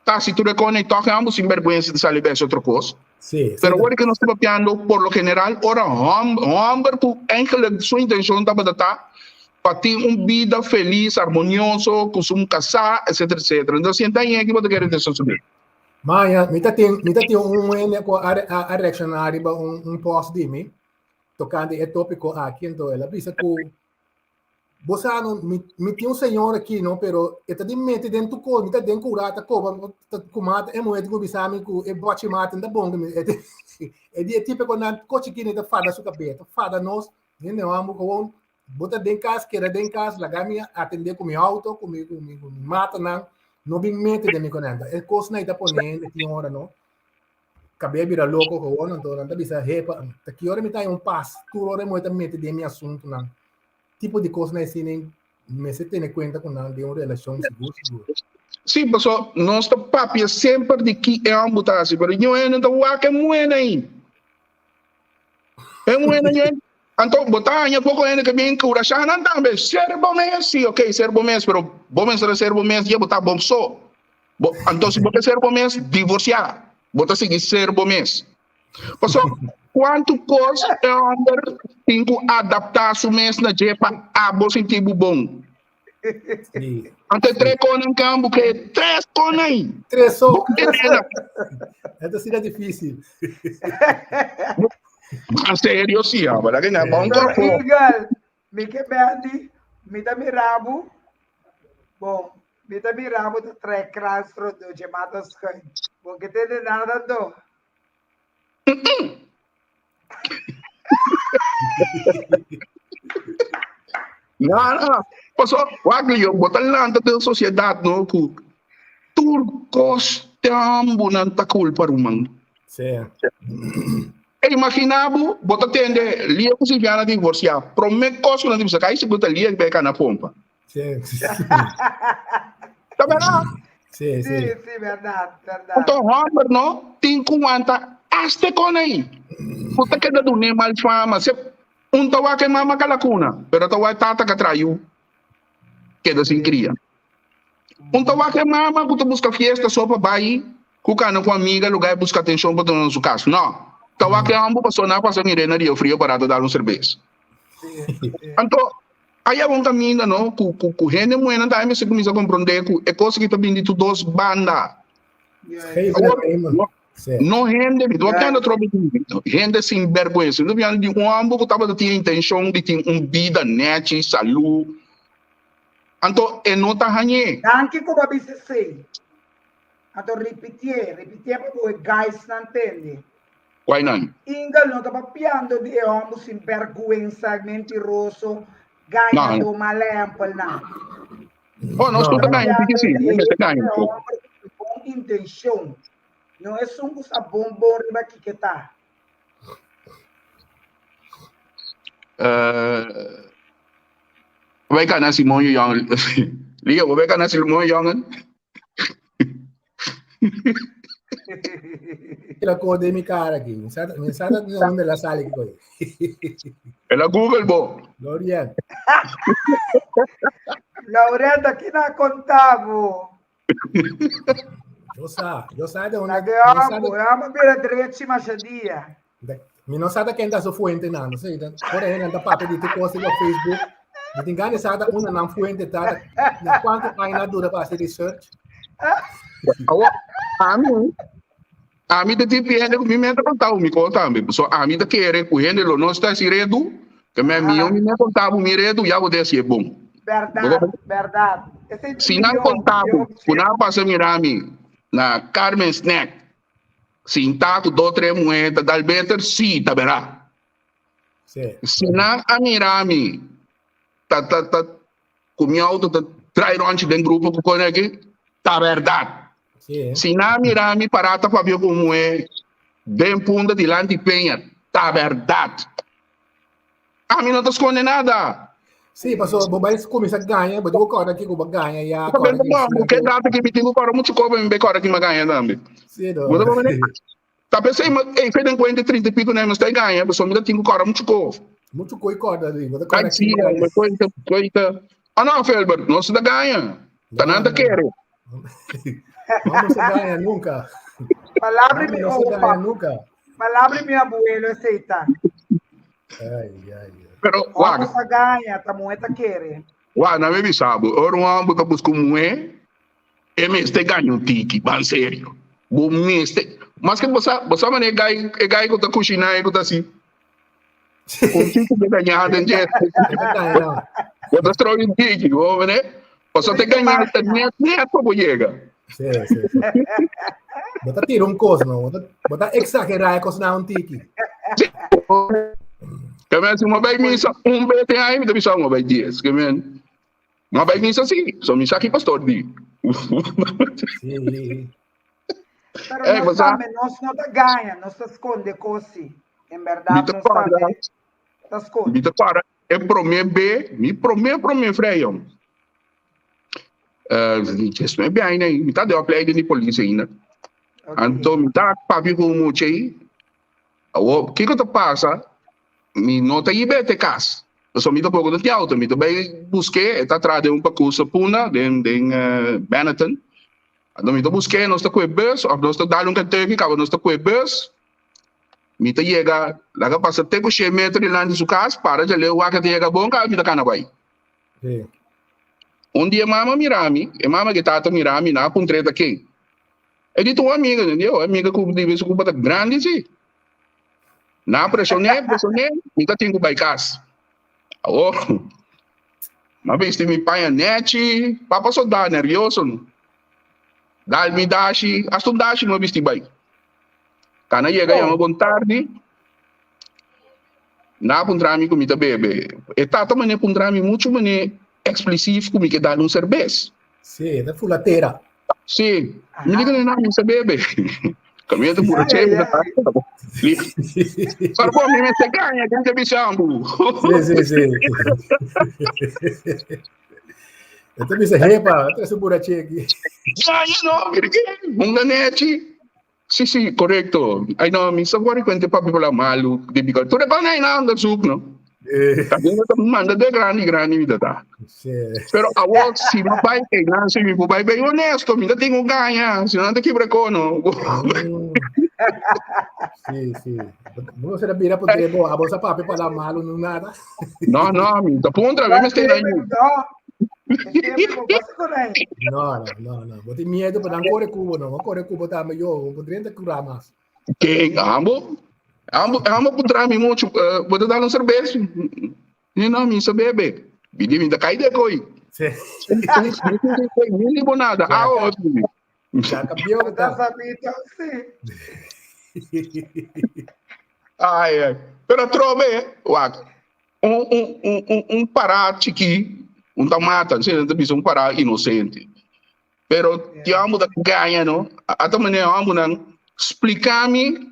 ta hasi tur e kos i tòg e hòmber sinbèrgwensa ta sali bes otro kos. Sí, Pero ora ku nos ta papiando por lo general ora hòmber ku eigenlijk su intenshon tabata ta pa tin un bida felis, armonioso ku su kasá etcetera etcetera. Entonces si e ta haña aki bo ta kere ta sosodé. Maya, mi ta tin, mi ta tin un hende ku a, a, a reakshoná riba un, un post di mi tokante e tópiko aki, anto el a bisa ku bo sa no, mi, mi tin un señor aki no, pero e ta di mete den tu kos, mi ta den kura ta koba ta ku mata e muhé ku bisa mi ku e bochi mata ta bon ku mi. E, e di e tipo ku nan kochi kini ta fada su kabes, ta fada nos, hende homber gewoon Bo ta den kas, keda den kas, laga mi atendé ku mi outo, ku mi, ku mi, ku mi matanan. No bin mete den mi konenta. E kosnan ei ta pone hende tin ora, no? Kab'é bira loko gewoon, anto nan ta bisa, hepa, ta ki ora mi ta haña un pas? Tur ora mi ta mete den mi asuntunan. Tipo di kosnan asina ei mester tene kuenta ku nan den un relashon sigur sigur. Sí, paso nos ta papia semper di ki e hòmber ta hasi, pero ño hende ta wak e muhé ei. E muhé ei Anto bo ta haña poko hende ke bin kurashá nan tambe. Ser bo mes, sí, ok, ser bo mes, pero bo mester a ser bo mes dia bo ta bo so. Bo, anto si bo ke ser bo mes, divorsiá. Bo ta sigui ser bo mes. Paso, kuantu kos e hòmber tin ku adaptá su mes na dje pa abo sinti bo bon? Sí. Anto e tres konan kan bo ke tres konan. Tres so. Bo ke nada. Esto sí era difícil. En serio sí, ah, ¿verdad que no? Bon Pero cuerpo. Eagle, mi ke Bendy, mi ta mira bo. Bon, mi ta mira bo ta trek krans rondó dje mata schuin. Bo ke tende nada anto. No, no. Paso, wak yo, bo ta lanta den sociedad, no, ku tur kos te ambu nan ta kulpa, ruman. Sí. E imagina bo, bo ta tende Lia ku Silviana divorcia. Prome kos ku nan ta bisa, kai sigur ta Lia ke bai kana pompa. Sí. Ta berdad? Sí, Sí, sí. sí, berdad, berdad. Anto homber no tin ku wanta hasta kon ei. Ku ta keda dun'é mal fama. Se un ta wak e mama kalakuna, pero ta wak e tata ka traha yu keda sin kria. Un ta wak e mama ku ta buska fiesta so pa bai. Ku kana ku amiga lugar e buska atenshon pa duna na su kas. No. Ta wak e hòmber pasobra nan a pasa mir'é na Rio Frio pará ta dal un serbes. Anto, a yega un kaminda no ku ku ku hende muhénan tambe mester kuminsá komprondé ku e kos aki ta bini di tur dos banda. Awor, no hende, mi ta papiando atrobe di hende sin bèrgwensa, mi ta papiando di un hòmber ku tabata tin e intenshon di tin un bida nèchi, salú. Anto e no ta hañ'é. Danki ku bo a bisa esei. Anto ripitié, ripitié pa bo e guysnan tende. Guy nan? Ingel no ta papiando di e hòmber sin bèrgwensa, mentiroso, gañadó, mal ehèmpelnan. Oh, nos tur ta gaña un tiki sí, mi mester gaña un poko. E hòmber ku bon intenshon, no esun ku sa bon bon riba kiko e ta. Bo bai kana Simon yu yòngen. Leo, bo bai kana Simon yu yòngen. La ko de mi cara aquí. Mi sa mi sa de dónde la sale aquí. El a Google bo. Lorien. Laurent, aquí na contabo. Yo sa, yo sa de dónde. La que amo, amo bira drechi masha dia. Mi no sa ta ken ta su fuente nan, no sé. Por ejemplo, ta papia di tu cosa riba Facebook. Mi tin gana sa ta una nan fuente ta na cuanto aña nan dura pa haci research. Awo, ami, ami ta tipo hende ku mi mester ta konta mi kos tambe. So ami ta kere ku hende lo no sta hasi redu, ke me mi mi me konta bo mi redu, ya bo ta hasi e bon. Berdad, berdad. Esei Si nan konta bo ku nan a pasa mira mi na Carmen Snack Sintá ku dos tres muhé ta dal beter? Sí, ta berá. Si nan a mira mi ta ta ta ku mi outo ta drai ròntji den grupo ku kos aki, ta bèrdat. Si nan a mira mi pará ta papia ku un muhé den punta dilanti peña, ta bèrdat. Ami no ta skonde nada. Sí, paso bo bai kuminsá gaña, bo tin ku kòrda kiko bo gaña ya, Ta kòrda benta ki bo, sina ke ku. data ki mi tin ku kòrda muchu koba mi bai kòrda ki mi a gaña tambe. Sí, do. Bo ta por mene? Ta p'esei mi ei fe den kuenta trinta i piko na mi sta gaña, pasobra mi ta tin ku kòrda muchu ko. Muchu ko i kòrda di, bo ta Ai kòrda sí, ki bo gaña. mi kuenta, kuenta. Oh no, Felbert, nos ta gaña. Ta No, nan ta no, no. kere. No no se gaña nunca. Palabra No mi no se gaña opa. nunca. Palabra mi abuelo esei ta. Ai, ai, ai. Pero, Ora wak, sa gaña, ta muhe ta kere. wak, na mi bisa bo, ora un homber ta buska un muhe, e mester gaña un tiki, ban serio. Bo mester, maske bo sa, bo sa manera e gai, e gai ku ta kushiná e ku ta hasi. Un tiki bo gañá den dje. E ta gaña nan. Bo ta stroi un tiki, bo mene? Pasobra te gañá ta net net pa bo yega. Sí, sí, sí. Bo ta tira un kos, no? Bo ta, bo ta exagerá e kosnan un tiki. Ke men, si mo bai misa un bes den aña, mi ta bisa mo bai dies. Ke men, mo bai misa sí, so misa ki pastor di. Sí. Pero Ey, nos bo sa, tambe, nos no ta gaña, nos ta skonde kos sí. En mi bèrdat, ta nos kòrda, tambe ta mi skonde. ta kòrda e promé be, mi promé promé vrij, Djes no e biaina ei, mi ta den opleiding di polis ainda. Anto mi ta papia ku un mucha ei. Awor, kiko ta pasa? Mi no ta yib'é te kas. Pasobra mi tampoko no tin outo. Mi ta bai busk'é, e ta traha den un pakus na Punda, den den Benetton. Anto mi ta busk'é, nos ta kue bus, òf nos ta dal un Kentucky, kaba nos ta kue bus. Mi ta yega, laga pasa te ku shen meter dilanti su kas, para djaleu wak e ta yega bon, kaba mi ta kana bai. Sí. Un dia e mama mira mi, e mama ku e tata mira mi, nan a puntr'é ta ken. E di ta un amiga, mi di, oh, amiga ku di su kumpa ta grandi si. Nan a preshon'é, preshon'é, mi ta tin ku bai kas. Awor, mi a bisti mi paña nèchi, papa sodá nervioso no. Dal mi dashi, asta un dashi mi a bisti bai. Kana yega yama bon tardi. Nan a puntra mi ku mi ta bebe. E tata manera puntra mi muchu manera eksplisief ku mi ke dal un serbes. Sí, e ta fula tera. Sí, mi di ku nan mi sa bebe. Kaminda ta burache mi ta Pero bo mi mester gaña ken ta bisa bo. Sí, sí, sí. E ta bisa hepa, e ta trese burache aki. Gaña no, mira ke, un ganechi. Sí, sí, korekto. Ai no, mi sa wòrdu kuenta e papia por la malu, di bikòs tur e kos na ei na onderzoek no. Ta den ta manda de grandi grandi mi ta ta. Pero awor si no bai einan si mi por bai ben honesto, mi ta tin un gaña, si no nan ta kibra kono. Sí, sí. No se bira por bo, a bosa papi para malo no nada. No, no, mi ta puntra, mi mester na No. No, no, no. Bo tin miedo, pero dan corre cubo, no. Corre cubo tambe yo, bo drenta cura mas. Ke ambo? Ambo, ambo puntra mi mucho, uh, bo ta dal un cerveza? Ni no, mi sa bebe. Mi di mi ta kai de koi. Sí. Ni limonada, Ya, awa. Ya cambió que Ta ta. sabito, sí. Ai, ai. Pero atrobe, wak, un, un, un, un, un pará chikí, un ta mata, si, ta bisa un pará inocente. Pero ti ambo ta gaña, no? Ata manera ambo nan splica mi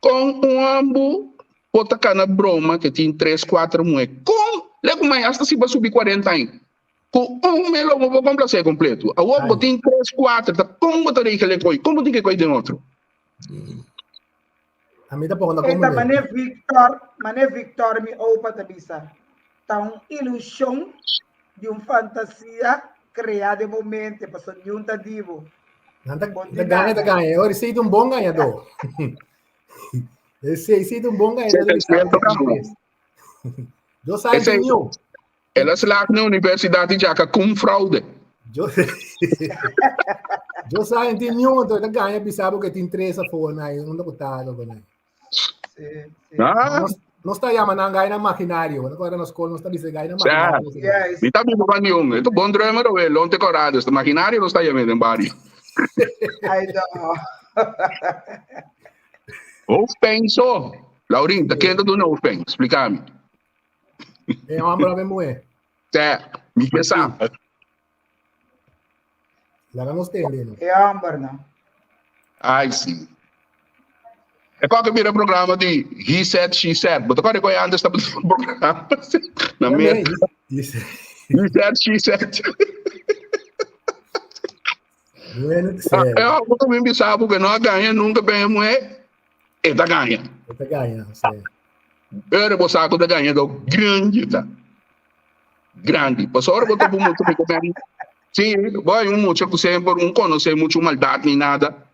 con un ambo por ta cana broma que tin tres, cuatro muhe. Con? Le cu mai hasta si bo subi cuarenta aña. Cu un melo bo por complacer completo. Awor bo tin tres, cuatro, ta con bo ta regla e coy? Con bo tin ke coy den otro? A mi tampoco no Eta comprende. mane Victor, mane Victor mi opa ta bisa. Ta un ilusion di un fantasia crea den bo mente, paso niun ta di bo. Nan ta, Bon ta di gana, ta nada. gana. Ora, si un bon ganador. Si, si un bon ganador. Ese es cierto, cabrón. Yo sabe Ese- niu. El a slaag na universidad di Jaka cum fraude. Yo, yo sabe tin niu, entonces ta gana bisa bo que tin tres afo na un deputado con ahí. Sí, sí. Ah, Nos, nos ta llama nan gaina imaginario. Bueno, ahora nos col nos ta dice gaina Sa. imaginario. Yes. mi ta biba van jong. Ito bon drummer we lonte corado. Este imaginario no está llamando en barrio. Ay, no. Hoofdpijn so. Laurin, ta kenda doen hoofdpijn? Explícame. E hombre abe muhe. Tè, mi ke sa. Laga nos tende no. E homber no. Ai, si. E qualquer bira programa di He Said, She Said. Bo ta kore koe antes ta programa. Na Merka. He He Said, She Said. Bueno, Ah, sério. é algo que eu me sabe que não ganha nunca bem mulher. E ta ganha. E ta ganha, sí. Ora bo sa ku ta ganha do grandi ta. Grandi. Pasobra ora bo ta mucho mi comer. Sí, bo hay un mucha ku semper un conoce mucho maldad ni nada.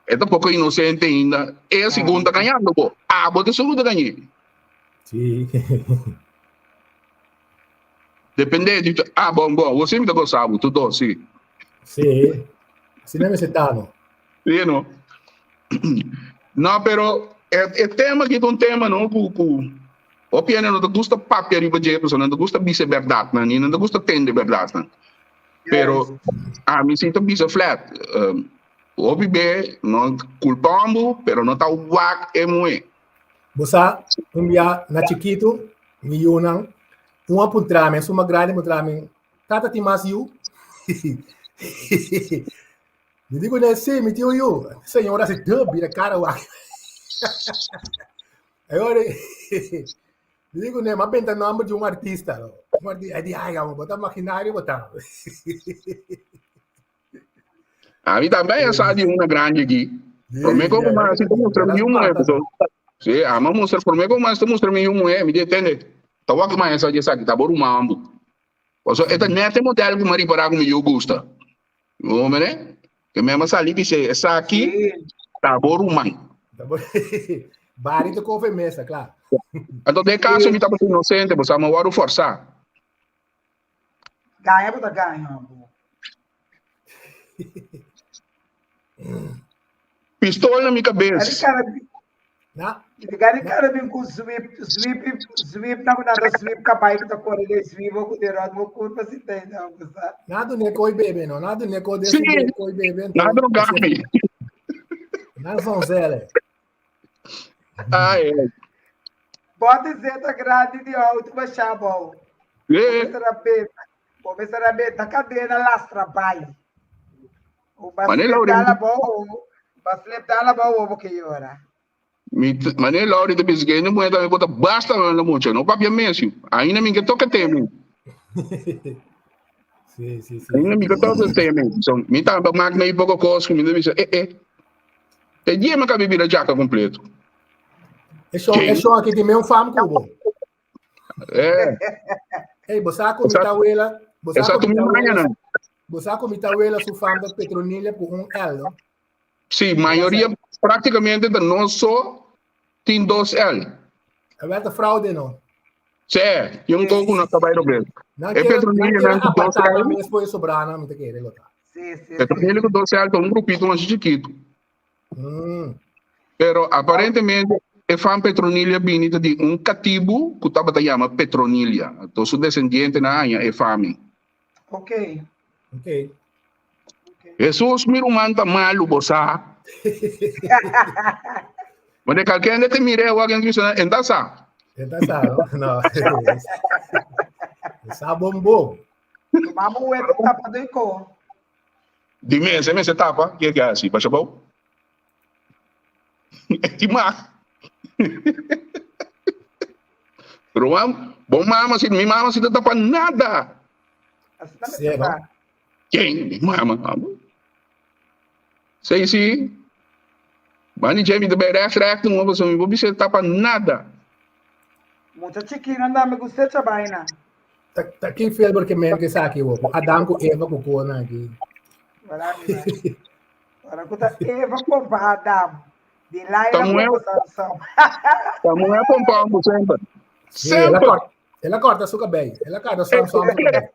E ta poco inocente ainda. E segun ta ganhando bo. Ah, bo ta segun ta ganhé. Sí. Depende di ah bon bon, bo sempre ta goza bo, tu dos, sí. Sí. Asina mester ta no. Sí, no. No, pero e, e tema aquí ta un tema, no, ku, ku hopi hende no ta gusta papia riba dje, pasobra nan ta gusta bisa e bèrdatnan, i nan ta gusta tende bèrdatnan. Pero ami si ta bisa flat, um, hopi be no kulpa ambu, pero no ta wak e muhé. Bo sa, un bia na chikitu, mi yunan, un a puntra mi, esun mas grandi a puntra mi, Tata tin mas yu? Mi di kuné, sí, mi tin un yu. Señora si dub, bira cara wak. Ahora, mi di kuné, m'a benta nomber di un artista. No? Un artista, di, ay, amo, bota imaginario bota. A mi tambe a sa di una grande aki. Promé ku mas ta mustra mi yu muhé, paso. Sí, a mi mustra, promé ku mas ta mustra mi yu muhé, mi di, tende, ta wak mas esa di esaki, ta bo ruman ambu. Paso e ta net e model ku mi a ripará ku mi yu gusta. Bo mene? Ke mema sali bis'é, esaki ta bo ruman. Bari ta kofe mesa, kla. Anto den kaso mi tabata inosente, bo sa mi a wòrdu fòrsá. Gaña bo ta gaña bo. Pistol na mi kabes. Na. Gani cara bin ku zwip, zwip, zwip na ku nada zwip kabai ku ta kore de zwip ku de rot mo kurpa si tem não sa. Nada ne koi bebe no, nada ne koi Sí. de koi bebe. Nada no gami. Nada são zele. Ai, ai. Bota zeta grande de auto baixar bom. Eh, Começa a beta, começa a beta cadena lastra bai. O Mané baslep Lauren. dala bom, baslep dala bom o que ora. Mi mané Lauri ta bisa que no mujer también bota basta na mucha, no papia mesio. Ainda mi que toca teme. Sí, sí, sí. Ainda mi que toca teme. So, mi tamba mak na poco cos que mi ta bisa eh eh. Te dia me cabe bira jaca completo. E shon, e shon aki tin meun fam ku bo. Eh. Hey, bo sa ku mi tawela, bo sa Esa ku tu mi mi tawela, mañana. bo sa ku mi tawela su fam ta Petronilla ku un L, no? Sí, mayoria prácticamente ta no so tin dos L. E wel ta fraude, no? Sí, tin un koko no ta bai robes. Nan E kere, nan Petronilla kere nan ku dos apartá nan L. mes por e sobrá nan, mi ta kere lo ta. Sí, sí, sí. Petronilla ku dos L ta un grupito mas chikitu. Mm. Pero aparentemente e fam Petronilia bini ta di un katibu ku tabata yama Petronilia. Anto su desendientenan a haña e fami. Ok. Ok. Hesus, mi ruman ta malu, bo sa. Wanneer kalkende te mira e wak en bisa, en ta sa. En ta sa, no? No. Sa bon bon. Mama wet tapa de ko. Di mes, e mester tapa, ke ke hasi? Basha bou? E tin mag. Ruman, bo mama si, mi mama si ta tapa nada. Asina Sí, mester no? ta. Ken? Mi mama. Sei si. Mani Jamie ta bai recht recht no, pasobra mi por bisa tapa nada. Mucha chikinan tambe gusta echa baina. Ta, ta ki filmer ke men ke sa aki wo? Adam ku Eva ku kona aki. Wala mi man. Ora ku ta Eva pompa Adam. Delilah Ta muher- pompa Samson. Ta muher pompa hombre semper. Sí, el a Semper. corta, el a corta su cabello. El a corta Samson su cabello.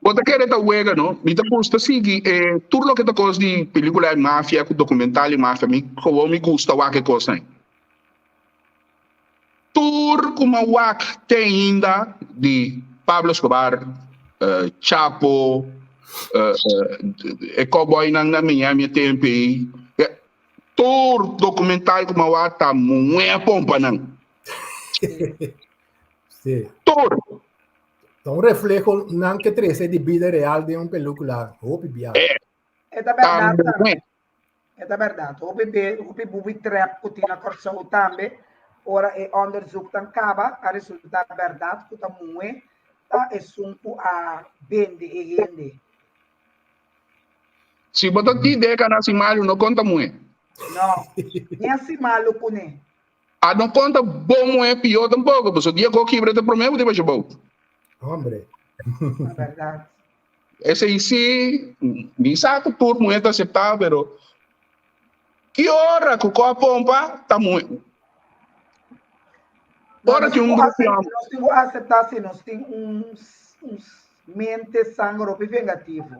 Bo ta kere ta wega, no? Mi ta gusta sigui eh, tur loke ta kos di pelikula di mafia ku dokumental di mafia. Mi gewoon mi gusta wak e kosnan. Tur ku m'a wak te ainda di Pablo Escobar, Chapo, e cowboynan na Miami e tempu ei, tur documental ku m'a wak ta muhé a pompa nan. Sí. Tur! Ta un refleho nan ke trese di bida real den un película hopi bia. E ta bèrdat tambe. E ta bèrdat. Hopi be, hopi bubi trèp ku tin na Kòrsou tambe, ora e onderzoeknan kaba, a resultá bèrdat ku ta muhé ta esun ku a bende e hende. Si bo ta tin idea ku a nasi malu, no konta muhé. No, ni hasi malu kuné. A no konta bo muhé pió tampoko, pasobra dia ku bo kibra ta promé bo tin basha bou. Hombre. Ta bèrdat. Esei si, mi sa ku tur muhé ta aseptá, pero ki ora ku kò pompa ta muhé. Ora ki un grupo di hòmber. Nos tin ku aseptá si nos tin un mente sanger hopi vengativo.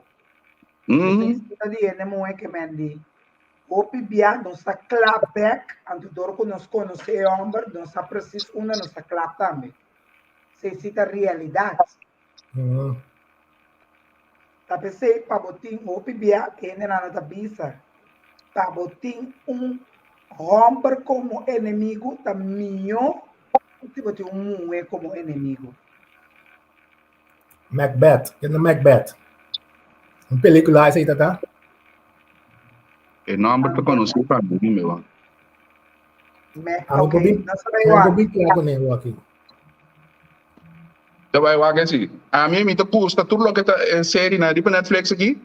Nos ta di hende muhé ke men di hopi bia nos ta kla bèk, anto dor ku nos konosé e hòmber nos sa presis unda nos ta kla tambe. Esei si ta realidat. Ta p'esei pa bo tin hopi bia hendenan a ta bisa, pa bo tin un hòmber komo enemigu ta mihó ku si bo tin un muhé komo enemigu. Macbeth, ken ta Macbeth? Un pelikula esei ta ta? E nòmber ta konosí pa mi, mi wak. Ami por bin, ami por bin kla kuné wak aki. Ta bai wak esi. Ami mi ta gusta tur loke ta e serie nan riba Netflix aki.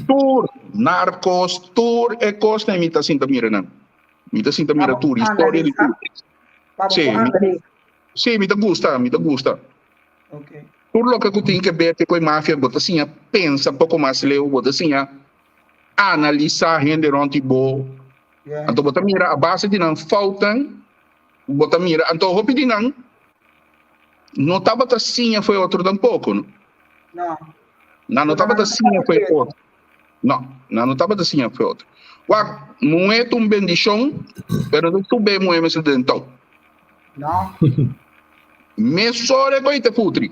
Tur Narcos, tur e kosnan mi ta sinta mira nan. Mi ta sinta mira tur historia di tur. Sí, mi ta, sí, mi ta gusta, mi ta gusta. Tur loke ku tin ke ber ku e mafia, bo ta siña pensa poko mas leu, bo ta siña analisa hende rònt di bo. Anto bo ta mira a base di nan foutnan Bo ta mira, anto hopi di nan no tabata siña fo'i otro tampoco, no? No. Nan no tabata siña fo'i otro. No, nan no tabata siña fo'i otro. Wak, muhé ta un bendishon, pero no tur be muhé mester den tou. No. Mesora e bai ta putri.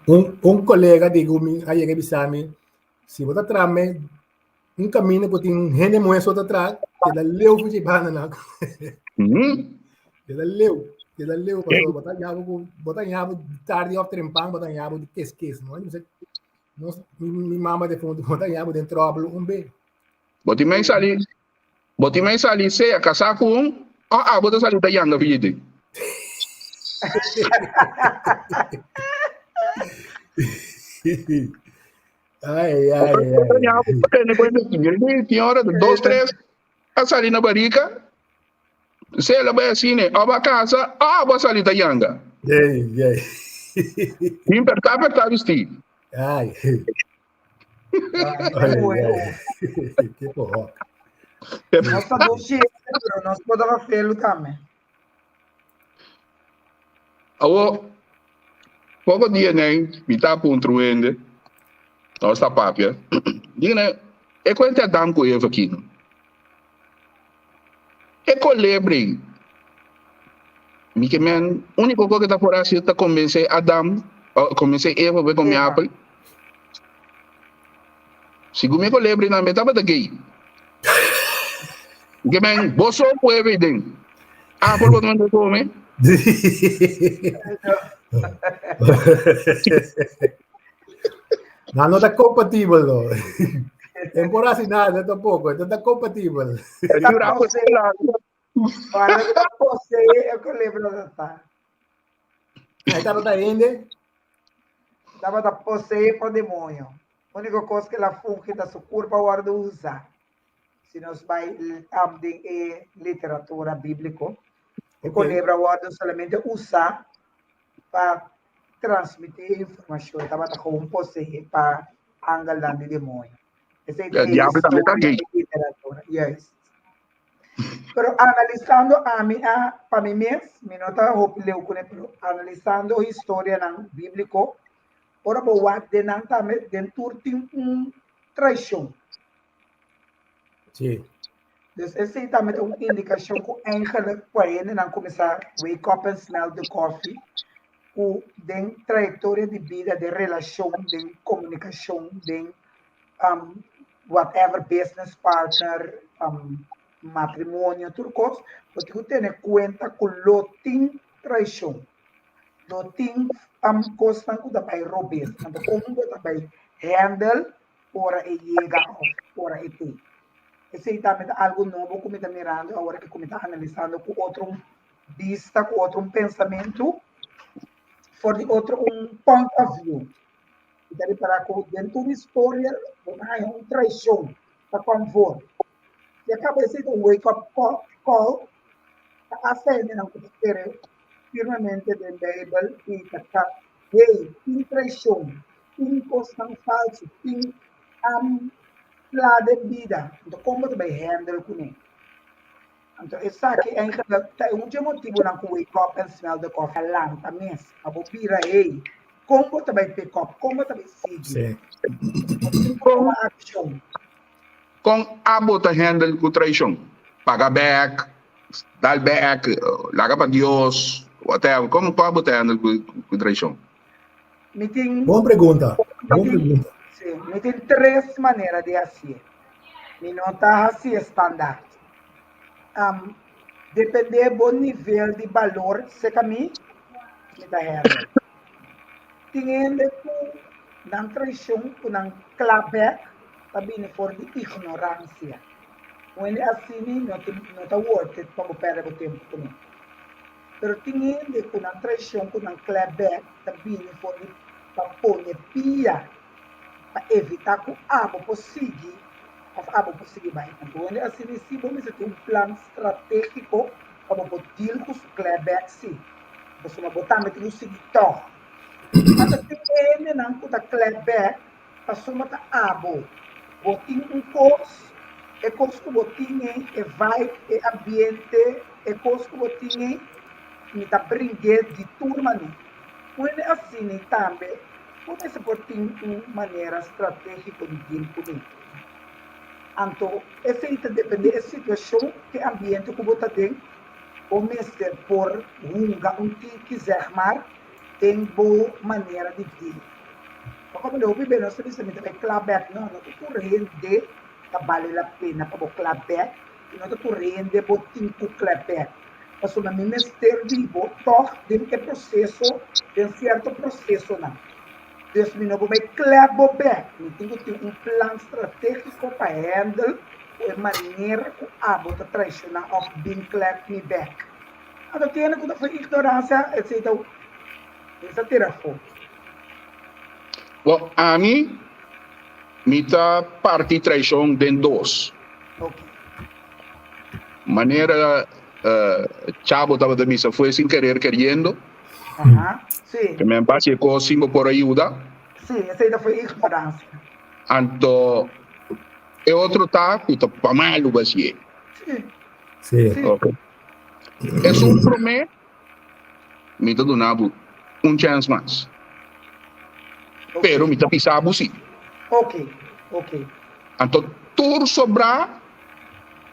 Un, un colega di ku mi a yega bisa mi, si bo ta traha me Un camino ku tin hende muhé so ta traha, keda leu fuchi banda nan. Keda leu, keda leu pasobra bo ta yabo ku bo ta yabo tardi òf trempan bo ta yabo di kes kes no. Nos mi mama defuntu bo ta yabo den tròbel un be. Bo tin mei sali Bo tin mei sali sea kasá ku un o abo ta sali ta yanga fijiti. Ai, ai, ai. Tene cuenta, tin ora, dos, tres, a sali na barrica. Se la bai asina, o ba casa, o bo sali ta yanga. Ei, ei. Tin perta perta bisti. Ai. Ai, ai. Tipo rock. Nos ta dushi, pero nos por daba felu tambe. Awo, poko dia nei, mi ta puntra un hende, nos ta papia, diga nei, e kuenta Adam ku Eva aki no? E kolebre, mi ke men, úniko kos ke ta por hasi ta konbensé Adam, konbensé Eva pa e kome apel. Segun mi e kolebre nan be tabata gay. Mi ke men, bo so puebe den. Apel bo ta manda kome. No, no ta compatibel, no. En por así nada tampoco, no ta compatibel. Ta posee, para que ta posee e colebra ta ta. Ahí tabata hende. Tabata posee pa demonio. Único cos que la fungi ta su curpa wordo usa. Si nos bai um, den e literatura bíblico, e colebra wordo solamente usa pa transmití e informashon, e tabata gewoon poseé pa angelnan di demoño. Esei ta E diablo tambe ta historia gay. di literatura. Juist. Pero analisando ami a, pa mi mes, mi no ta hopi leu kuné, pero analisando historianan bíbliko, ora bo wak den nan tambe, den tur tin un traishon. Sí. Dus esei tambe ta un indikashon ku eigenlijk ku a hendenan kuminsá wake up and smell the coffee, ku den trayektoria di bida, den relashon, den komunikashon, den um, whatever business partner, um, matrimonio, tur kos, bo tin ku tene kuenta ku lo tin traishon, lo tin um, kosnan ku ta bai robes. Anto kon bo ta bai handle ora e yega of ora e te. Esei tambe ta algo nobo ku mi ta mirando awor ku mi ta analisando ku otro bista, ku otro pensamentu, for di otro un point of view. Mi ta ripará ku den tur historia bo ta haña un traishon ta kom voor. Ya kaba esei ta un wake up call pa asta hendenan ku ta kere firmemente den Beibel i ta ta hey, tin traishon, tin kosnan falsu, tin pla den bida, anto kon bo ta bai handle kuné? Anto esaki eigenlijk ta e un dje motibunan ku Wake Up and Smell the Coffee a lanta mes, pa bo bira hey, kon bo ta bai pick up, kon bo ta bai sigui? Sí. Bo tin ku tuma akshon. Kon abo ta handle ku traishon? Paga bek, dal bek, laga pa Dios, whatever. Kon abo ta handle ku traishon? Mi tin Bon pregunta, mi bon tin pregunta. sí, mi tin tres manera di hasié. Mi no ta hasié standaard. Um, dependé bo nivel di balor serka mi, mi ta handle. Tin hende ku nan traishon, ku nan kla bèk, ta bini for di ignoransia. Un hende asini no tin, no ta worth it pa bo pèrdè bo tempu kuné. Pero tin hende ku nan traishon, ku nan klè bèk ta bini for di pa pone pia pa evitá ku abo por sigui òf abo por sigui bai. Anto hende asina si bo mester tin un plan stratégiko pa bo por deal ku su klè bèk si. Pasobra bo tambe tin ku sigui tòg. Anto tin hendenan ku ta klè bèk Pasobra ta abo. Bo tin un kos, e kos ku bo tin ei, e vibe, e ambiente, e kos ku bo tin ei, mi ta bring'é di tur manera. Un hende asina ei tambe bo mester por tin un manera stratégiko di deal kuné. Anto esei ta dependé e situashon, e ambiente ku bo ta den, bo mester por hunga un tiki, zeg maar, den bo manera di deal. Pa komo hopi be nos ta bisa mi ta bai kla bek. No, no ta tur hende ta bale la pena pa bo kla bek i no ta tur hende bo tin ku kla bek. Pasobra mi mester di bo tòg den e proseso, den sierto prosesonan. Dus mi no por bai kla bo bek. Mi tin ku tin un plan stratégiko pa handle ku e manera ku abo ta traishoná òf bin klèp mi bek. Anto kende ku ta for ignoransia esei ta Esa tira afó. Bon, ami, mi ta parti traishon den dos. Ok. Manera Chavo tabata bisa fue sin querer queriendo. Aha, sí. Ke men pa si e kos sin bo por a yuda. Sí, esei ta fue ignorancia. Anto e otro ta ku ta pa malu basié. Sí. Sí. Sí. Ok. Esun promé mi ta duna bo un chèns mas. Pero mi ta bisa bo si. Ok, ok. Anto tur sobrá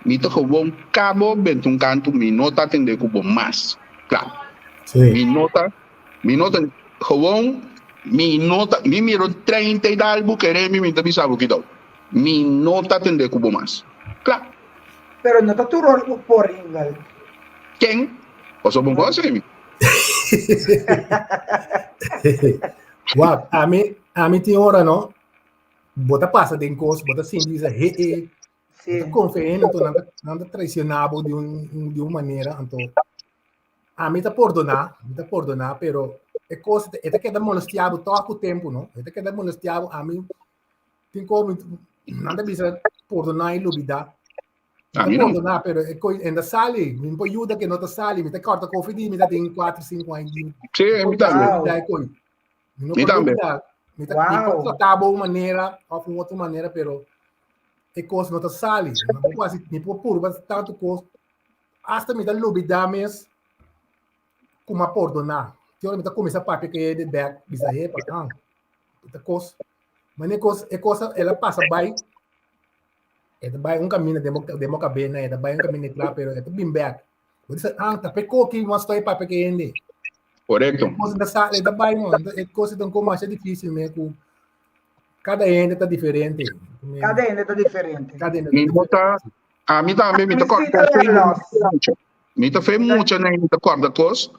mi ta gewoon kabo benta un kantu mi no ta atendé ku bo mas. Kla. Sí. Mi no ta, mi no ta, gewoon mi no ta, mi mira un treinta i dalgu kere mi, mi ta bisa bo kidou. Mi no ta atendé ku bo mas. Kla. Pero no ta tur ora bo por ringal. Ken? Pasobra bo no conoce mi. Wak, ami, ami tin ora no, bo ta pasa den kos, bo ta sinti bisa he he, Sí. bo ta confia hende, anto nan ta, nan ta traiciona bo di un, di un manera, anto ami ta pordona, mi ta pordona, pero e kos, e ta keda molestia bo toch ku tempo, no? E ta keda molestia bo, ami tin kos, nan ta bisa pordona i lubida. A mi no. Perdona, pero e coi enda sali, mi por yuda que no ta sali, mi ta corta koffie di, mi ta tin 4, 5 aña di. Sí, mi tambe. Wow. Da e coi. Mi no Mi por tambe. yuda. Mi ta mi por Wow. trata bo un manera of un otro manera, pero e cos no ta sali. Mi por hasi, mi por purba tanto cos, hasta mi ta lubida mes kuma pordona. Te ora mi ta cuminsa papia ke de back, bisa hepa, ah, ta cos. Maar e cos, e cosa, ela pasa bai E ta bai un camino den bo, den bo cabena, e ta bai un camino kla, pero e ta bin back. Bo dice, ah, ta pe koki, mas estoy papia ke hende. Correcto. E cosa ta sa, e ta bai no, e cosa ta un poco mas difícil, me ku cada hende ta diferente. Cada hende ta diferente. Cada hende ta Mi no ta, a mi tambe, mi ta Mi sí corda ta kos, los. mi ta fe mucha na mi ta corda kos,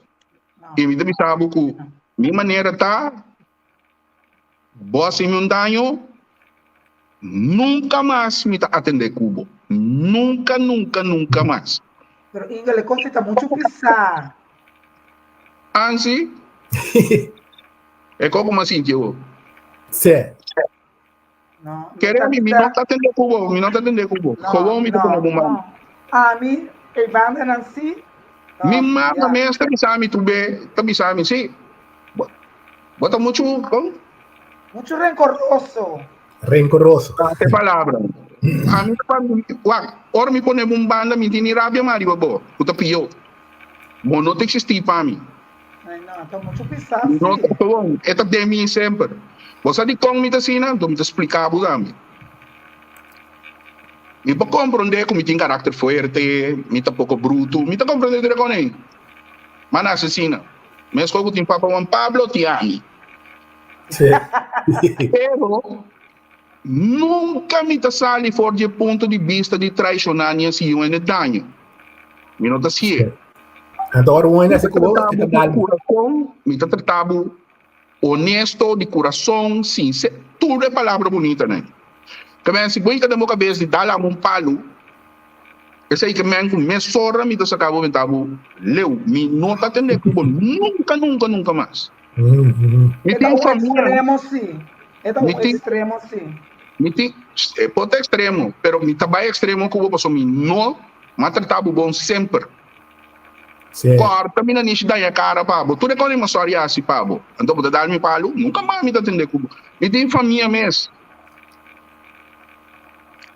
No. i mi ta bisa bo ku mi manera ta Bo a hasi mi un daño, nunka mas mi ta atendé ku bo. Nunka, nunka, nunka mas. Pero Ingel, e kos ei ta muchu pisá. Ansi, e kos ku mi a sinti awor. Sè. No, mi Kere ta mi, mi bisa. no ta atendé ku bo, mi no ta atendé ku bo. No, Gewoon mi ta no, pone bo man. no. Ami, e bandanan sí. Mi No, mama ya. mes ta bisa mi tur be, ta bisa mi, sí. Bo, bo ta muchu, kon? Muchu rencoroso. Rencoroso. E palabra. Ami ta pa, wak, ora mi pone bo un banda, mi tin ni rabia mas riba bo, ku ta pió. Bo no ta eksistí pa mi. Ai no, ta muchu pisá No sí. ta bon, e ta den mi semper. Bo sa dikon mi ta asina? Anto mi ta splika bo tambe. Mi por komprondé ku mi tin karakter fuerte, mi ta poko brutu, mi ta komprondé tur e kon ei. Ma nase asina. Meskos ku tin Papa Juan Pablo, tin ami. Sí. Pero nunka mi ta sali for di e punto di bista di traishoná ni hasi un hende daño. Mi no ta hasié. Anto ora un hende hasi Mi ta ku bo, trata e ta bo di dal. kurason, mi ta trata bo honesto, di kurason, sinser, tur e palabra bunitanan. Ke men si bo hinka den bo kabes di dal amo un palu, esei ke men ku mesora mi ta saka bo benta bo leu. Mi no ta tende ku bo nunka, nunka, nunka mas. Mi E ta tin un famia. extremo sí. E ta Mi un tin, extremo sí. mi tin, e por ta extremo, pero mi ta bai extremo ku bo pasobra mi no m'a trata bo bon semper. Sí. Kòrta mi nanishi daña kara pa bo. Tur e kos mi sòri hasi pa bo. Anto bo ta dal mi palu? Nunka mas mi ta tende ku bo. Mi tin famia mes.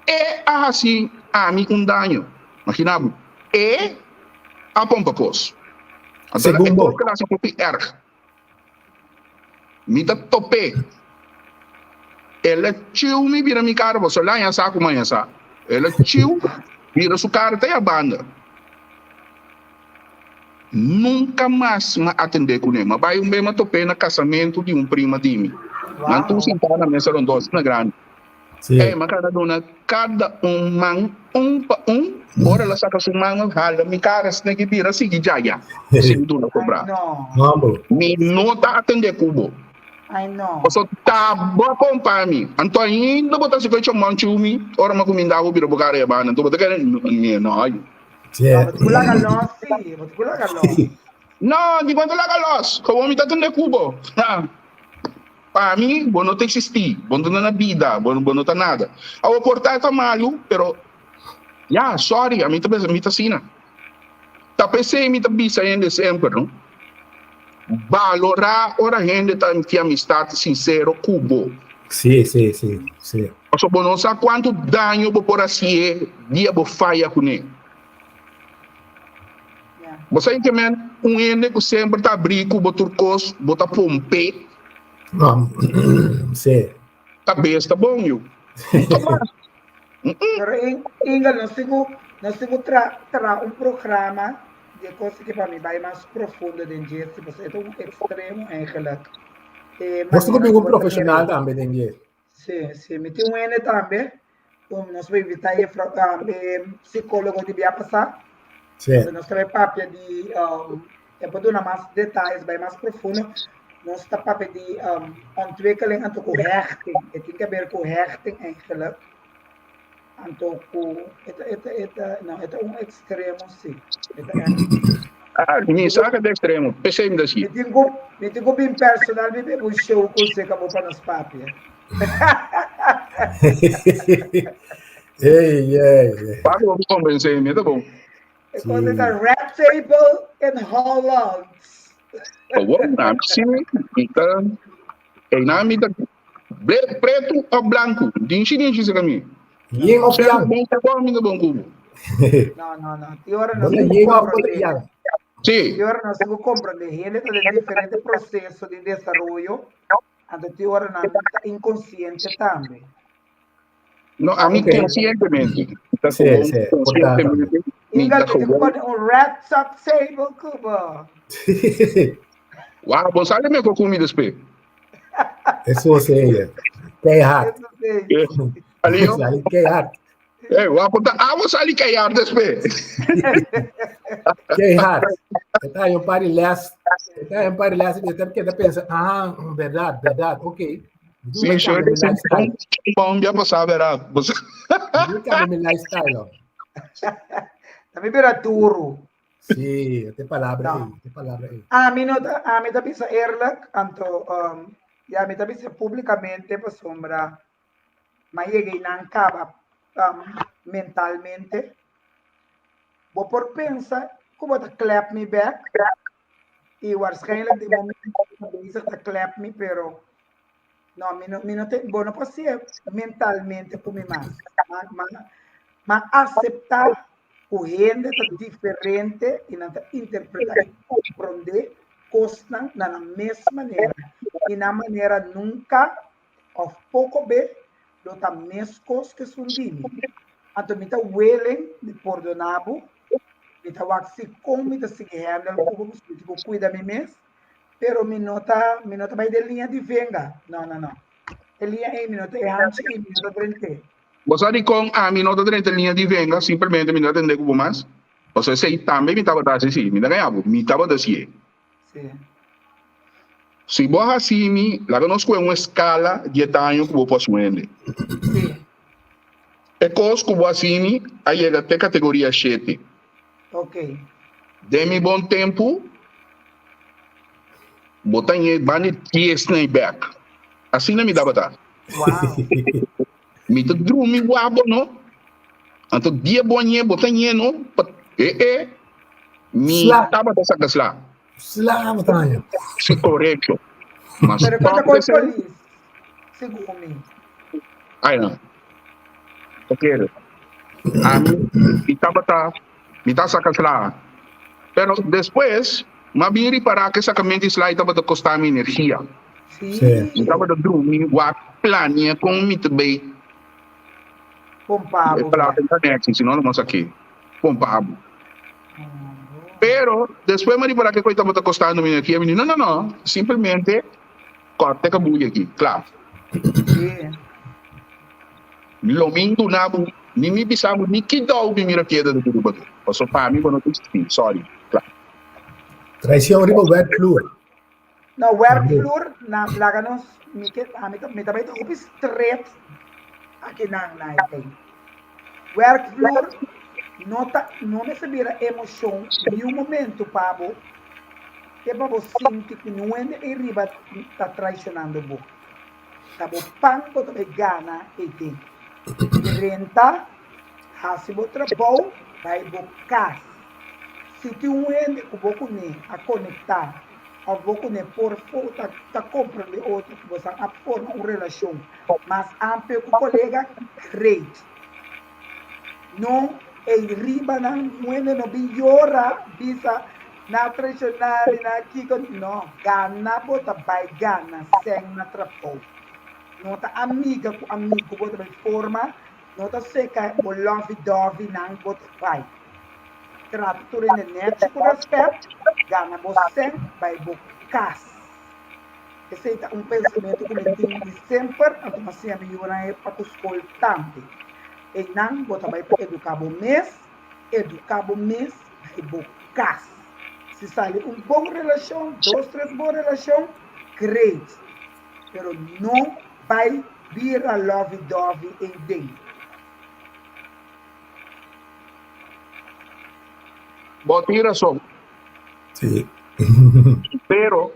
E a hasi ami un daño. Magina bo. E a pompa kos. Anto Segun e bo. kos ku el a hasi hopi erg. Mi ta top'é. El a chiu mi bira mi kara, pasobra el a haña sa ku mi a haña sa. El a chiu bira su kara te abanda. Nunka mas mi a atendé kuné. Mi a bai un bes mi a top'é na kasamentu di un prima di mi. Nan tur Wow. sintá na mesa rondó asina grandi. Sí. Ey, mi a kada duna kada un man un pa un, ora el a saka su man a hala mi kara asina ki bira sigui djaya, sin duna Ay kobra. no. Humble. Mi no ta atende ku bo. Ay no. Paso ta bo a kompa mi. Anto ainda bo ta hasi ku e chomon chu mi, ora mi a kuminda bo bira bo kara e banda. Anto bo ta kere, mi no. No, Yeah. bo ta ku laga los sí, bo ta ku laga los. No, di kuantu laga los? Gewoon mi ta atende ku bo. Pa mi, bo no ta existi, bo no ta na bida, bo bo no ta nada. Awor por ta ta malu, pero ya, sorry, ami ta pensa, mi ta asina. Ta p'esei mi ta bisa hende semper, no? Balorá ora hende ta tin amistat sinsero ku bo. Sí, sí, sí, sí. Pasobra bo no sa kuantu daño bo por hasié dia bo faya kuné. Bo sa ke men un hende ku semper ta abrí ku bo tur kos, bo ta pomp'é. No, sí. Kabes ta bon, yu. Nunka mas. Pero Inga, nos tin ku, nos tin ku tra, traha un programa di e kos aki pa mi bai mas profundo den dje, si pasobra e ta un ekstremo eigenlijk. E Nos tin ku manera bin ku un bo ta profeshonal mira. tambe den dje. Sí, sí, mi tin un hende tambe ku nos por invitá e fro, e psikólogo di bia pasá. Sí. Entonces nos ta bai papia di, um, e por duna mas detayes, bai mas profundo. Nos ta papia di um, ontwikkeling anto ku hechting. E tin ke ber ku hechting eigenlijk. Anto ku e ta, e ta, e ta, no, e ta un ekstremo sí. E ta echt. Ah, mi sa ke ta ekstremo, p'esei mi ta si. Mi tin ku, mi tin ku bin personal mi bebe un show ku seka bo pa nos papia. Ey, ey, ey. Papi bo konvensé mi, e ta bon. E kos e ta Red Table in Holland. Awor, na mi si, mi ta, einan mi ta pretu of blanku, dinshi dinshi seka mi. Yin of yang. Bon ku bo, mi ta bon ku bo. No, no, no. Ti ora nos Bo ta tin ku yin of bo ta komprondé. yang. Sí. Ti ora nos tin ku komprondé. Hende ta den diferente proseso di desaroyo, anto ti ora nan ta inkonsiente tambe. No, a mi Ok. konsientemente. Ta Sí, gewoon sí, por ta tambe. konsientemente. Mi Inga, ta mi tin ku gewoon. pone un red sock table ku bo. Wauw, bo sa me ko kumi despues. Eso sí. Keihard. Eso sí. Alio? Sali keihard. Eh, wauw, bo ta abo sali keihard despues. Keihard. E ta un par di les. E ta un par di les. E ta keda pensa, ah, verdad, verdad, ok. Sí, sure. Bom, ya pasaba era. Mi cambia mi lifestyle. Oh. También bira duro. Sí, te palabra no. ahí, te palabra ahí. A mi no ta, a mi ta bisa eerlijk, anto um, ja, mi ta bisa públicamente pasobra ma yega y nan caba um, mentalmente. Bo por pensa ku bo ta clap mi back y waarschijnlijk di momento ta bezig ta clap mi, pero no, mi no, mi no te, bo no por ser mentalmente ku mi mas. Ma, ma, ma acepta ku hende ta diferente y nan ta interpreta y comprende kosnan na nan mes manera. Y nan manera nunca of poko be lo ta meskos ku esun di mi. Anto mi ta willing di pordoná bo, mi ta wak si kon mi ta sigui handle ku bo, pasobra mi tin ku kuida mi mes, pero mi no ta, mi no ta bai den liña di venga. No, no, no. E liña ei mi no ta, e hanchi ei mi no ta drent'é. Bo sa dikon ami no ta drenta e liña di venga? Simplemente mi no ta tende ku bo mas. Pasobra esei tambe mi tabata hasi si. Mi ta gaña bo, mi tabata hasié. Sí. Si bo hasi mi, laga nos kohe un eskala di e daño ku bo por hasi un hende. Sí. E kos ku bo hasi mi a yega te kategoria shete. Ok. Den mi bon tempu, bo ta ñe banda di dies na e bèk. Asina mi tabata. Wow. Mi ta drumi wak bo no. Anto dia bo a ñe, bo ta ñe no. Pa, e e, mi Sla. tabata saka sla. Sla bo ta ñe. Si, korekto. Ma Pero stòp kota koi esei. polis, segun mi. Ai no. Ta kere. Ami, mi tabata, mi ta saka sla. Pero despues, m'a bin ripará ku e sakamento di sla ei tabata kostá mi energia. Sí. Mi tabata drumi wak plania kon mi ta bay Pompa e bo palabra bek. ta nechi, si no lo mas aki. Pompa bo. Pero despues mi a ripara ke koe tabata kostando mi energia, mi di no no no, simplemente kòrta e kabuya aki, kla. Sí. Lo mi duna bo, ni mi bisa bo ni ki dou mi mira piedra ta duru pa bo. Pasobra pa mi bo no ta existi, sorry, kla. Traicion riba werkvloer. No, werkvloer, na laga nos, mi ke, ami ta, mi ta bai ta hopi stret aki nan na e tei. Werkvloer no ta, no mester bira emocion niun momento pa bo, te pa bo sinti ku niun hende ei riba ta traicionando bo. Ta bo pan bo ta bai gana ei den. Drenta, hasi bo trabou, bai bo kas. Si tin un hende ku bo kuné a konektá òf bo kuné por ta ta komprendé otro ku boso a forma un relashon mas amplio ku kolega, great. No ei riba nan hende no bin yora bisa nan a traishoná mi, nan a kiko, no, gana bo ta bai gana sèn na trabou. No ta amiga ku amigu bo ta bai forma, no ta seka bo lovey dovey nan bo ta bai. Trata tur hende nèchi ku rèspèt, gana bo sèn bai bo kas. Esei ta un pensamentu ku mi tin di semper, anto mi a siña mi yunan e pa ku skol tambe. Einan bo ta bai pa eduká bo mes, eduká bo mes bai bo kas. Si sali un bon relashon, dos tres bon relashon, great. Pero no bai bira lovey dovey eiden. Bo tin rason. Sí. Pero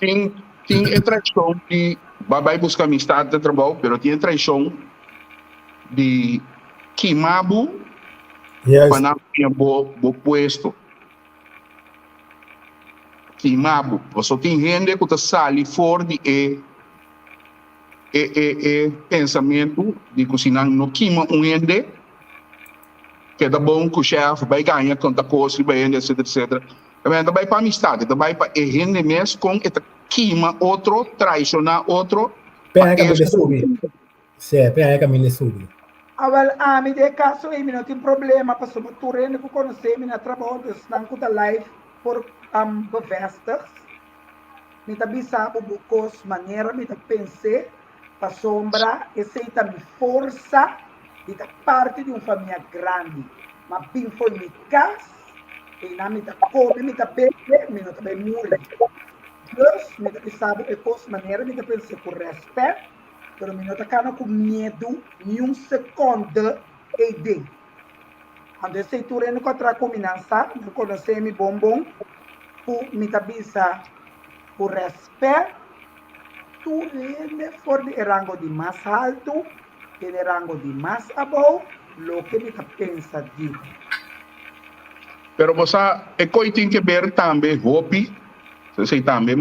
tin tin e traishon di ba bai buska amistad den trabou, pero tin e traishon di kima bo Yes. pa nan haña bo bo puesto. Kima bo. Pasobra tin hende ku ta sali for di e e e e pensamentu di ku si nan no kima un hende keda bon ku shef bai gaña konta kos riba hende etcetera etcetera. Nan ta bai pa amistad, e ta bai pa e hende mes kon e ta kima otro, traishoná otro pa P'e kaminda e subi. Sí, p'e kaminda subi. Awel, ami den e kaso ei mi no tin problema pasobra tur hende ku konosé mi na trabou, dus nan ku ta live por bevestig. Mi ta bisa bo bo kos manera mi ta pens'é, pasobra esei ta mi forsa di ta parti di un famia grandi. M'a bin fo'i mi kas, einan mi ta kome, mi ta bebe, mi no ta bai muri. Dus, mi ta bisa bo e kos manera mi ta pens'é ku rèspèt, pero mi no ta kana ku miedu niun sekònde eiden. Anto esei tur hende ku a traha ku mi nan sa, nan konosé mi bon bon, ku mi ta bisa ku rèspèt tur hende for di e rango di mas haltu te na e rango di mas abou loke mi ta pensa di bo. Pero bo sa e koi tin ke ber tambe hopi, esei tambe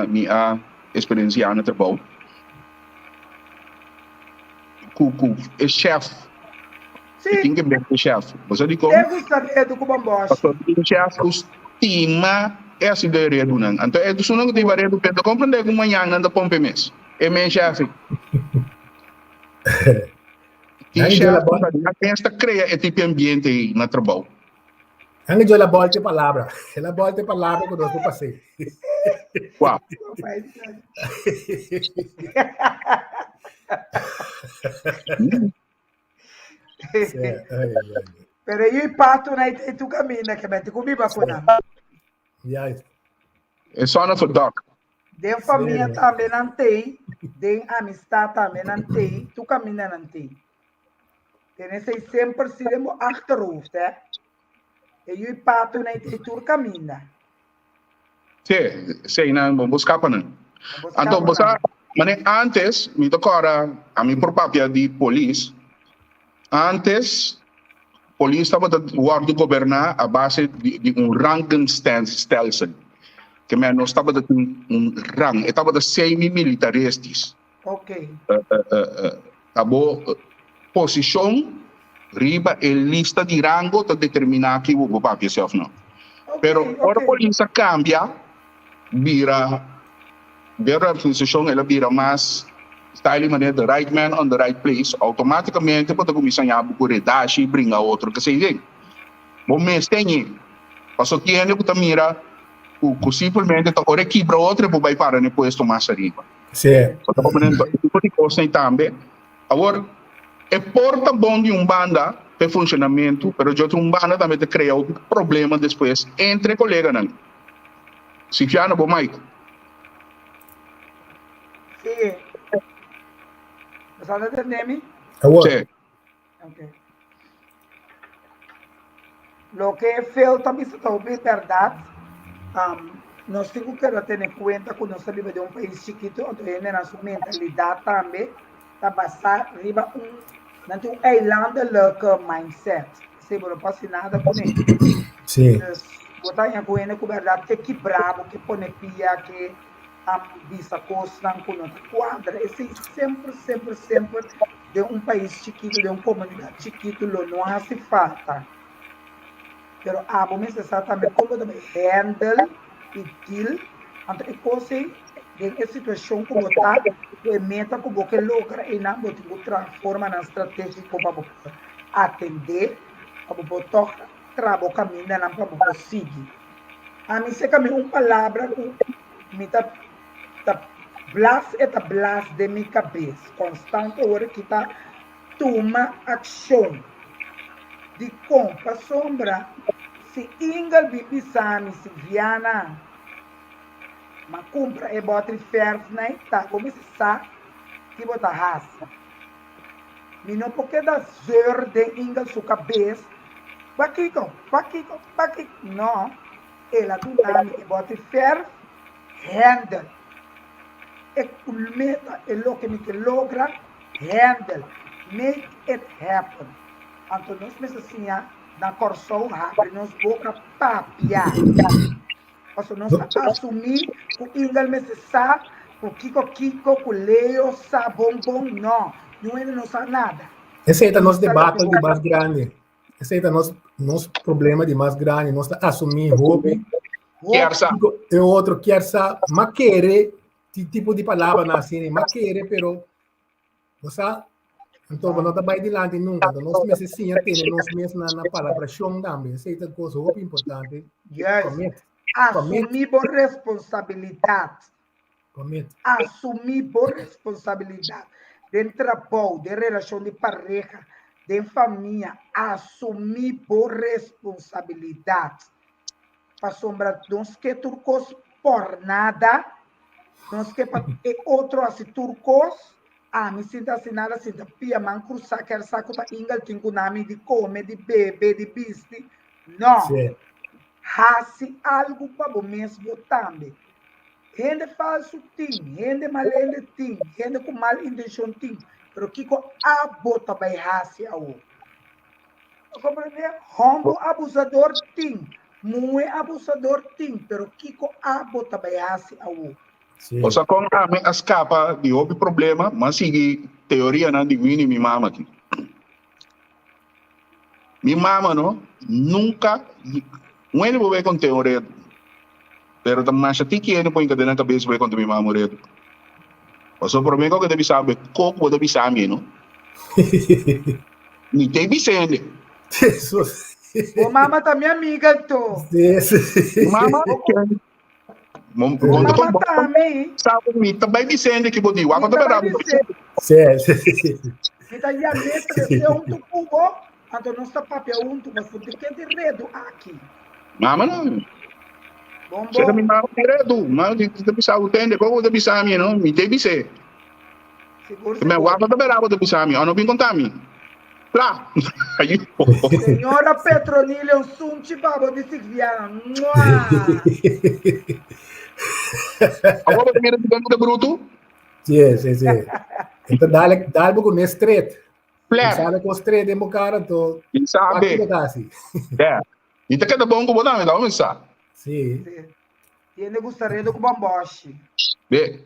mi a eksperensiá na trabou. Ku ku e chef. Sí. E tin ke ber ku e chef. Bo sa dikon? E gusta redu ku bamboshi. Pasobra tin chef ku stima e hasi de redunan. Anto e esunnan ku ta hiba redu pe ta komprende ku mañan nan ta pon p'e mes. E men chef ei. Tin chef ku ta nan mes ta krea e tipo di ambiente ei na trabou. Nan yo la bolta e palabra. El a bolta e palabra ku nos por pas'é. Kua? Pero yu i pato na i tu kaminda ke mete ku biba ku nan. Juist. E son of a duck. Den famia tambe nan tei, den amistad tambe nan tei, tu kaminda nan tei. Tene esei semper si den bo achterhoofd, hè. E yu i patu na i tur kaminda. Sí, sí, nan bo bo skapa nan. Bo Anto skapa bo sa, nan. mane antes mi ta kòrda, ami por papia di polis, antes polis tabata wòrdu goberná a base di, di un rangenstelsel. Ke men nos tabata tin un rang, e tabata semi-militaristisch. Ok. Ta bo posishon riba e lista di rango ta determiná ki bo por papia si òf no. Pero ora polis a kambia bira den reorganisashon el a bira mas style di manera the right man on the right place outomátikamente bo ta kuminsá haña bo ku redashi bringa otro kesei den. Bo mester ñe pasobra tin hende ku ta mira ku simplemente ta ora e kibra otro e por bai para na e puesto mas ariba. Sí. Bo ta comprende? E tipo di cosnan tambe. Awor, e por ta bon di un banda p'e funcionamento, pero di otro un banda tambe ta crea hopi problema despues entre coleganan. Sifiano, bo mic. Sí. Bo sa ta tende mi? Awor. Sí. Okay. Loke Phil ta bisa ta hopi bèrdat. Um, nos tin ku keda tene kuenta ku nos ta biba den un pais chikitu, anto hendenan su mentalidat tambe ta basá riba un, nan tin un eilandelijke mindset. Esei bo no por hasi nada kuné. Sí. Dus bo ta haña ku hende ku bèrdat ke kibrá bo, ke pone pia, ke bisa kosnan ku no ta kuadra. Esei semper, semper, semper den un pais chikitu, den un komunidat chikitu lo no hasi falta. Pero abo mester sa tambe kon bo ta bai handle i deal. Anto e kos ei den e situashon ku bo ta, ku e meta ku bo ke logra einan bo tin ku traha formanan stratégiko pa bo por atendé, pa bo por tòg traha bo kamindanan pa bo por sigui. Ami seka mi un palabra ku mi ta ta blas e ta blas den mi kabes konstante ora ki ta tuma akshon. Dikon? Pasobra si Ingel bin bisa mi, Silviana, m'a kumpra e bòtri fèrf nai, ta bo mester sa ki bo ta hasi. Mi no por keda zeur den Ingel su kabes, Pakiko? Pakiko? Pakiko? No, el a duna mi e bòtri fèrf, handle. E meta, e loke mi ke logra, handle. Make it happen. Anto nos mester siña na Kòrsou habri nos boka papia. Pasobra nos ta asumí ku Ingel mester sa ku kiko kiko, ku Leo sa bon bon. No, niun hende no sa nada. Esei ta nos debakel di mas grandi. Esei ta nos nos problema di mas grandi. Nos ta asumí hopi. Kier sa. E otro kier sa. Ma kere, ti tipo di palabranan asina, ma kere, pero bo sa, anto bo no ta bai dilanti nunka. Anto nos mester siña tene nos mes na na palabrashon tambe. Esei ta kos hopi importante. Yes. Commit. Commit. Asumí bo responsabilidat. Commit. Asumí bo responsabilidat den trabou, den relashon di pareha, den famia. Asumí bo responsabilidat. Pasobra nos ke tur kos por nada, nos ke pa e otro hasi tur kos, ami sin ta hasi nada, sin ta pia man krusá ker sa ku ta Ingel tin ku nami di kome, di bebe, di bisti. No. Sí. Hasi algu pa bo mes bo tambe. Hende falsu tin, hende malende tin, hende ku mal intenshon tin, pero kiko abo ta bai hasi awor? Bo komprendé? Hòmber abusador tin, muhé abusador tin, pero kiko abo ta bai hasi awor? Sí. Bo sa kon ami a skapa di hopi problema? M'a sigui teorianan di Winnie, mi mama aki. Mi mama no, nunka, un hende por bai konté un reto, pero ta masha tiki hende por hinka den nan kabes bai konta mi mama un reto. Pasobra promé ku ta bisa bo e kok bo ta bisa mi no. Mi ta bisa hende. Jesus. Bo mama ta mi amiga anto. Sí, sí. Mi mama ken Bo Bo mama ta mi. Sabe mi ta bai bisa hende ki bo di. Wak Mi ta ta bai berdad bo bis'é. Sí, sí. Mi ta yam'é trese huntu ku bo, anto nos ta papia huntu, pasobra di ken tin redu aki? Mama no. Bon Sera mi bon. mama tin redu. Mama ti ta bisa bo tende kon bo ta bisa mi no. Mi te bis'é. Sigur Me sigur. wak ta berdad bo ta bisa mi. Ò no bin konta mi. Pla! Ayu. Señora Petronila un sunchi pa bo di Sigviana. Mua! Awor bo ta mira di dentro de brutu? Sí, sí, sí. Ento dale, dale bo con stret. Pla! Sabe con stret den bo cara, anto Mi sabe. Pakiko ta hasi. Yeah. Mi ta keda bon ku bo tambe, mi sa. Sí. Sí. Tiene gusta redo ku bomboshi. Be.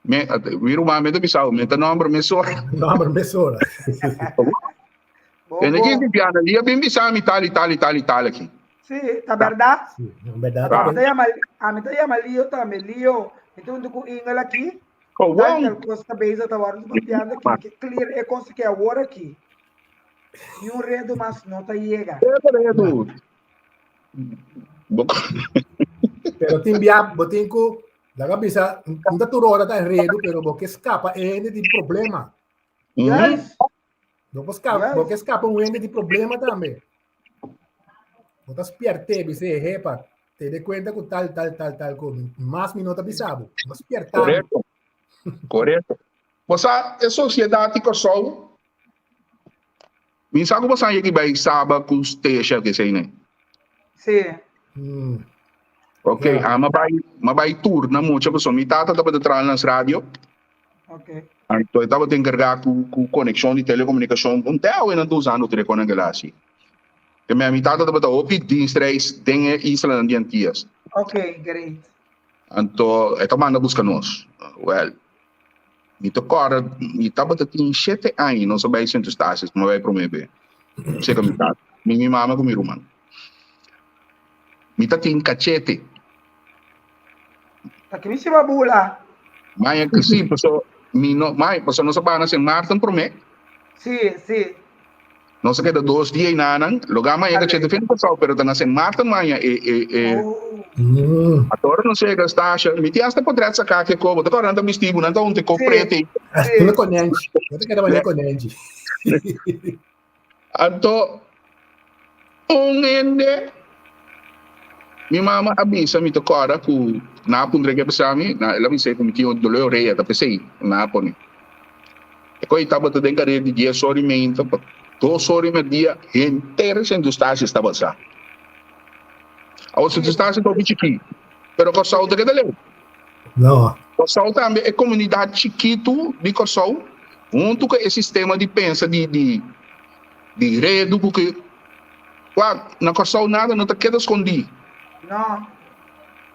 Me, mi ruman me ta bisa, me ta nombre mesora. Nombre mesora. Bo, En bo. aquí Viviana, lia bin bisa mi tal y tal y tal y tal aquí. Sí, ta verdad. Sí, en verdad. A mi ta llama, a mi ta llama Leo tambe, Leo. Mi ta hunto ku Ingel aki. Oh, Tal wow. tal cosa ta bezig ta wordo papiando aki. Mi ke clear e cosa ke awor aki. Ni un redo mas no ta yega. Redo. Pero tin bia, bo tin ku Laga bisa, no ta tur ora ta enredo, pero bo ke skapa e hende di problema. Yes. Bo por skapa, bo ke skapa un hende di problema tambe. Bo ta spierte, bisa, hepa, te de cuenta ku tal, tal, tal, tal, ku mas mi no ta bisa bo. Bo spierta. Correcto. Correcto. Bo sa, e sociedad di Kòrsou, mi sa ku bo sa yegi bai Saba ku Stesha ke esei ne. Sí. Mm. Ok, Ja. a ma bai, ma bai tour na mucha pasobra mi tata tabata traha na radio. Ok. Anto e tabata enkargá ku ku konekshon di telekomunikashon. Un te awe nan ta usando telekonan kela asi. Ke men mi tata tabata hopi dienstreis den e islanan di Antias. Ok, great. Anto e ta manda buska nos. Well, mi ta kòrda mi tabata tin shete aña nos a bai Sint Eustatius, mi a bai promé be. Seka mi tata, mi mi mama ku mi ruman. Mi ta tin kachete. Ta ki mi siba bula? Maña ku si, paso mi no, mai, paso nos a bai na Sint Maarten promé. Si, si. Nos a keda dos dia einanan, loga maña kachete fin pasao, pero ta na Sint Maarten maña e e e. Oh. Atora nos yega Stasha, mi tin hasta potret saká ke ko, bo ta kòrda nan ta bisti bo, nan ta hunta e ko Sí. preto ei. Sí. Tuna konenchi. Bo ta keda manera konenchi. Anto un hende, mi mama a bisa mi ta kòrda ku nan a puntra ke pasa mi, nan el a bisa ku mi tin un doló orea, ta p'esei nan a pone. E koe tabata den karera di dies ora i meinta pa dos ora i merdia henter Sint Eustatius tabata sa. Awor Sint Eustatius ta hopi chikí, pero Kòrsou ta keda leu. No. Kòrsou tambe e komunidat chikitu di Kòrsou huntu ku e sistema di pensa di di di redu ku ke wak na Kòrsou nada no ta keda skondí. No.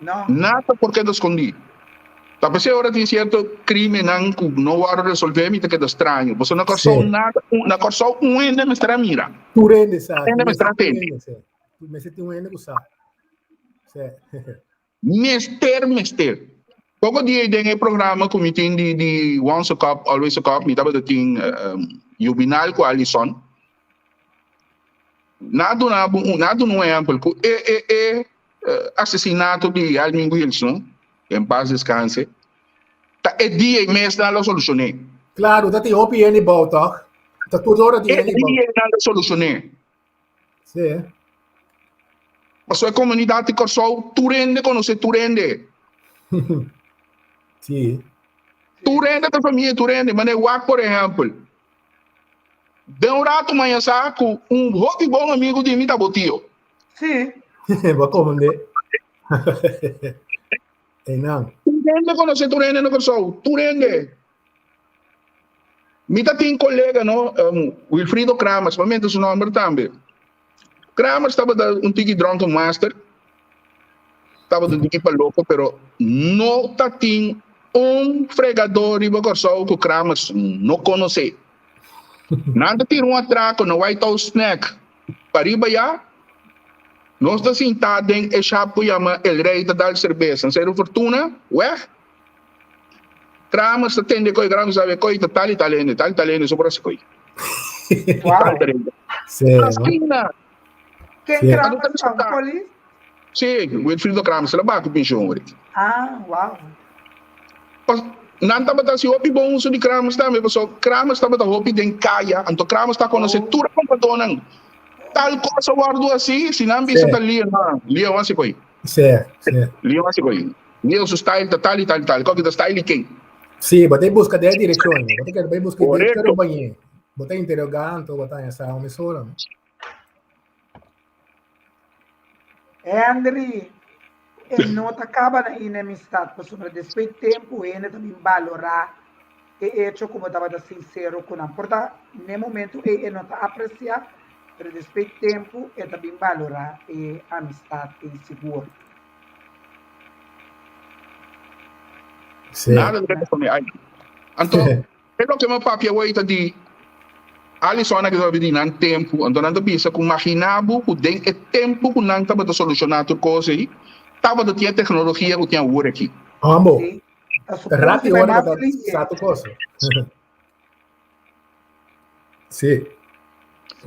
No. Nada por keda skondí. Ta p'esei ora tin sierto krimennan ku no wòrdu resolvé mi ta keda straño. Pasobra na Kòrsou Sí. nada na Kòrsou un hende mester a mira. Tur hende sa. Tur hende mester a Tur tende. hende sa. Mester tin un hende ku sa. Sí. Mester mester. Poko dia den e programa ku mi tin di di Once a Cop Always a Cop mi tabata tin Juvinal ku Alison. Nan a duna bo un nan a duna un ehèmpel ku e e e asesinato di Helmin Wiels no, en paz descanse, ta e dia ei mes nan lo solushoné. Claro, ta tin hopi hende bou toch? Ta tur ora tin E hende bou. dia ei nan lo solushoné. Sí. Pasobra e komunidat di Kòrsou tur hende konosé tur hende. Sí. Tur hende ta famia di tur hende. Manera wak por ehèmpel, den un ratu maña sa ku un hopi bon amigu di mi ta bo tio. Sí. Bo komende. Einan. Tur hende konosé tur hende na Kòrsou. Tur hende. Mi ta tin kolega no, um, Wilfrido Kramers, pa menta su nomber tambe. Kramers tabata un tiki drunken master, tabata un tiki pa loko, pero no ta tin un fregador riba Kòrsou ku Kramers no konosé. Nan ta tira un atrako na White House Snack pariba ya, nos ta sintá den e shap ku yama El Rey ta dal serbesa. Seru Fortuna, wèg. Kramers ta tende koi, Kramers sabe koi ta tal i tal hende, tal i tal hende, so por hasi koi. Wow. Tal tal hende. Sí, no? Asina. Ken Sí. Kramers ta un polis? Sí, Wilfrido Kramers, el a baha ku pensioen hoor. Ah, wow. Pas, nan tabata hasi hopi bon uso di Kramers tambe, paso Kramers tabata hopi den kaya, anto Kramers ta konosé Oh. tur e kompadónan. Tal kos a wòrdu hasi, si nan bisa Sí. ta Leon, ah, Leon hasi koi. Sí, sí. Leon hasi koi. Leo su style ta tal y tal y tal. Koki ta style y ken. Sí, bo ta busca den direccion. Bo ta kere bai busca Correcto. director bañé. Bo ta interrogando, bo ta esa emisora. No? Henry, e no ta kaba na enemistad, pasobra despues tempu hende ta bin balorá e hecho ku bo tabata sinsero ku nan. Por ta n'e momento ei e no ta apresiá, pero despues tempu e ta bin balorá e amistad ei sigur. Sí. Nada de responde. Ay. Anto, e loke mi papia awor ta di Alison a keda di nan tempu, anto nan ta bisa ku magina bo ku den e tempu ku nan tabata solushoná tur kos ei, tabata tin e teknologia ku tin awor aki. Ambo. Sí. Ta Ta suposi rápido bai ora mas ta lihe. sa tur kos. Sí.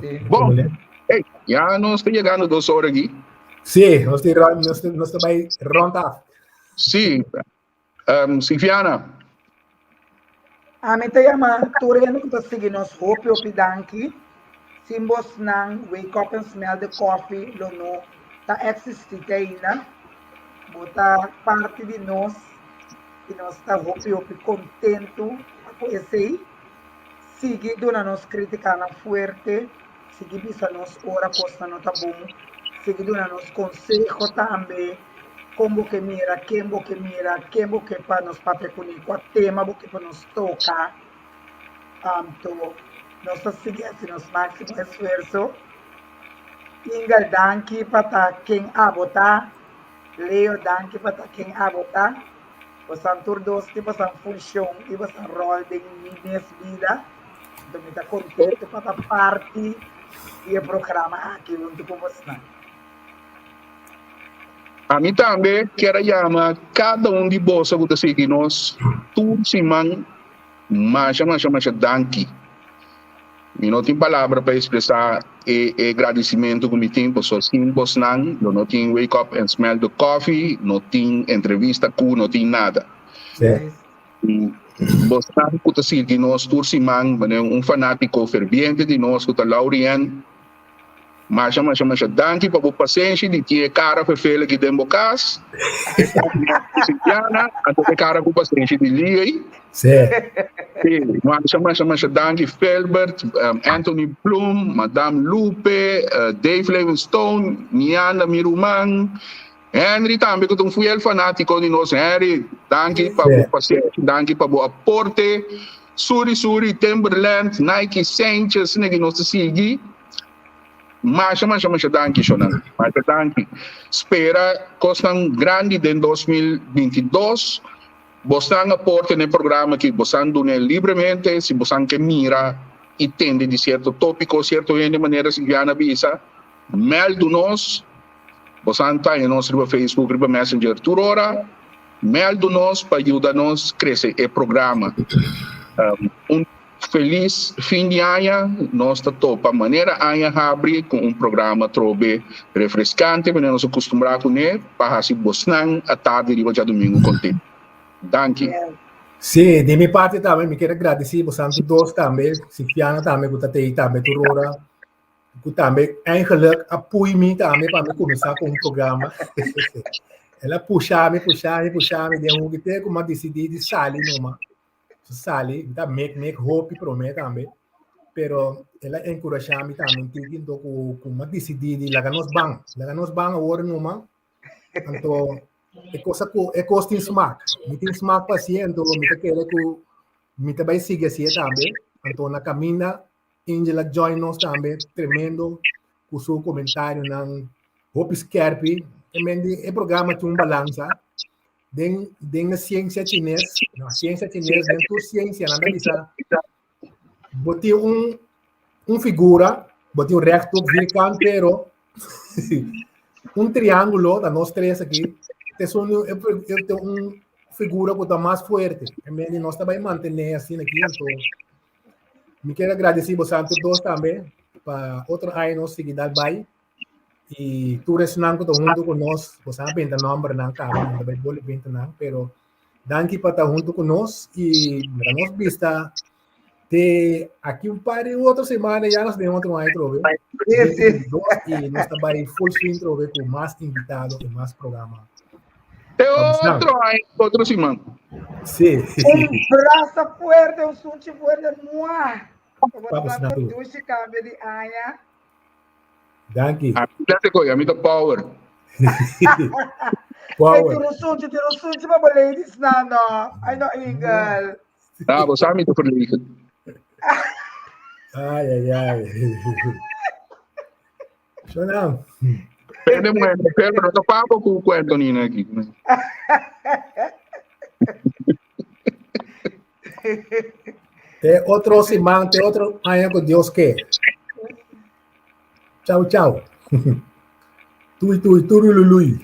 Sí. Bon, hey, ya nos ta yegando dos ora aki. Sí, nos ta nos nos ta bai rond af. Sí. Um, Silviana. Ami ta yama tur hende ku ta sigui nos hopi hopi danki. Sin bosnan Wake Up and Smell the Coffee lo no ta eksistí te ainda. Bo ta parti di nos i nos ta hopi hopi kontentu ku esei. Sigui duna nos kritikanan fuerte, sigui bisa nos ora kosnan no ta bon, sigui duna nos konseho tambe, kon bo ke mira, ken bo ke mira, ken bo ke pa nos papia kuné, kua tema bo ke pa nos toka. Anto nos ta sigui hasi nos máksimo esfuerso. Ingel, danki pa ta ken abo ta. Leo, danki pa ta ken abo ta. Bosan tur dos tin bosan funshon i bosan ròl den mi mes bida. Anto mi ta kontentu pa ta parti di e programa aki huntu ku bosnan. Ami tambe kier a yama kada un di boso ku ta sigui nos tur siman masha masha masha danki. Mi no tin palabra pa expresa e e gradicimento cu mi tin pasobra sin bosnan lo no tin Wake Up and Smell the Coffee, no tin entrevista cu, no tin nada. Sí. Bosnan cu ta sigui nos tur siman, manera un fanatico ferviente di nos cu ta Laurien, Masha masha masha danki pa bo pasenshi di tin e kara fefel aki den bo kas. E kara di Silviana, anto e kara ku pasenshi di Lee. Sí. Sí, masha masha masha danki Felbert, um, Anthony Bloom, Madame Lupe, uh, Dave Livingstone, Nianda mi ruman, Henry tambe ku ta un fiel fanátiko di nos. Henry, danki pa bo pasenshi, danki pa bo aporte. Suri Suri, Timberland, Nike, Sanchez, esaki nos ta sigui. Masha, masha, masha danki, Shonan. Masha danki. Spera kosnan grandi den 2022. Bosnan aporte na e programa aki, bosan dun'é libremente. Si bosan ke mira i tende di sierto tópiko, sierto hende, manera Silviana a bisa, mèldu nos. Bosan ta haña nos riba Facebook, riba Messenger tur ora. Mèldu nos pa yuda nos krese e programa. Un felis fin di aña. Nos ta topa manera aña habri ku un programa trobe refreskante manera nos a kustumbrá kuné pa hasi bosnan a tardi riba djadumingu kontentu. Danki. Sí, di mi parti tambe mi kier a gradisí bosan tur dos tambe, Sifiana tambe ku ta tei tambe tur ora. Ku tambe eigenlijk a pui mi tambe pa mi kuminsá ku un programa. El a pusha mi, pusha mi, pusha mi den un te ku mi a disidí di sali numa. Sali, mi ta mek mek hopi promé tambe. Pero el a enkurashá mi tambe un tiki anto ku ku mi a disidí di laga nos ban, laga nos ban awor numa. Anto e cosa ku e kos tin smak. Mi tin smak pa hasié, anto mi ta kere ku mi ta bai sigui hasié tambe. Anto na kaminda Angel a join nos tambe, tremendo ku su comentarionan hopi skerpi. E men di e programa tin un balansa den den e ciencia chines, no, ciencia chines, den tur ciencia nan ta bisa bo tin un un figura, bo tin un rechthoek, vierkant, pero un triángulo, ta nos tres aki, es un, un figura ku ta mas fuerte. E men di nos ta bai mantené asina aki, anto Mi quiero agradeci bosan tur dos tambe pa otro aña nos sigui dal bai y tur esnan ku ta hunto ku nos, bosan a benta nombernan kaba, no ta bai boli benta nan, pero danki pa ta hunto ku nos y mira nos bista te aki un par di otro semana ya nos den otro aña trobe. Sí, sí. Y nos ta bai full swing trobe ku mas invitado y mas programa. Te otro aña, otro siman. Sí. Un brasa fuerte, un sunchi fuerte. Mua! Vamos na dushi cambio di aña. Danki. A mi ta koy, a mi ta power. Power. Tiro sunchi, tiro sunchi pa bo ladies na no. Ay no, Ingel. Ah, bo sa mi ta verlegen. Ay, ay, ay. Shonam. Pende mujer, pero no ta papo ku ku Antonina aki. Te otro siman, te otro aña ku Dios ke. Chau, chau. Tui, tui, turulului.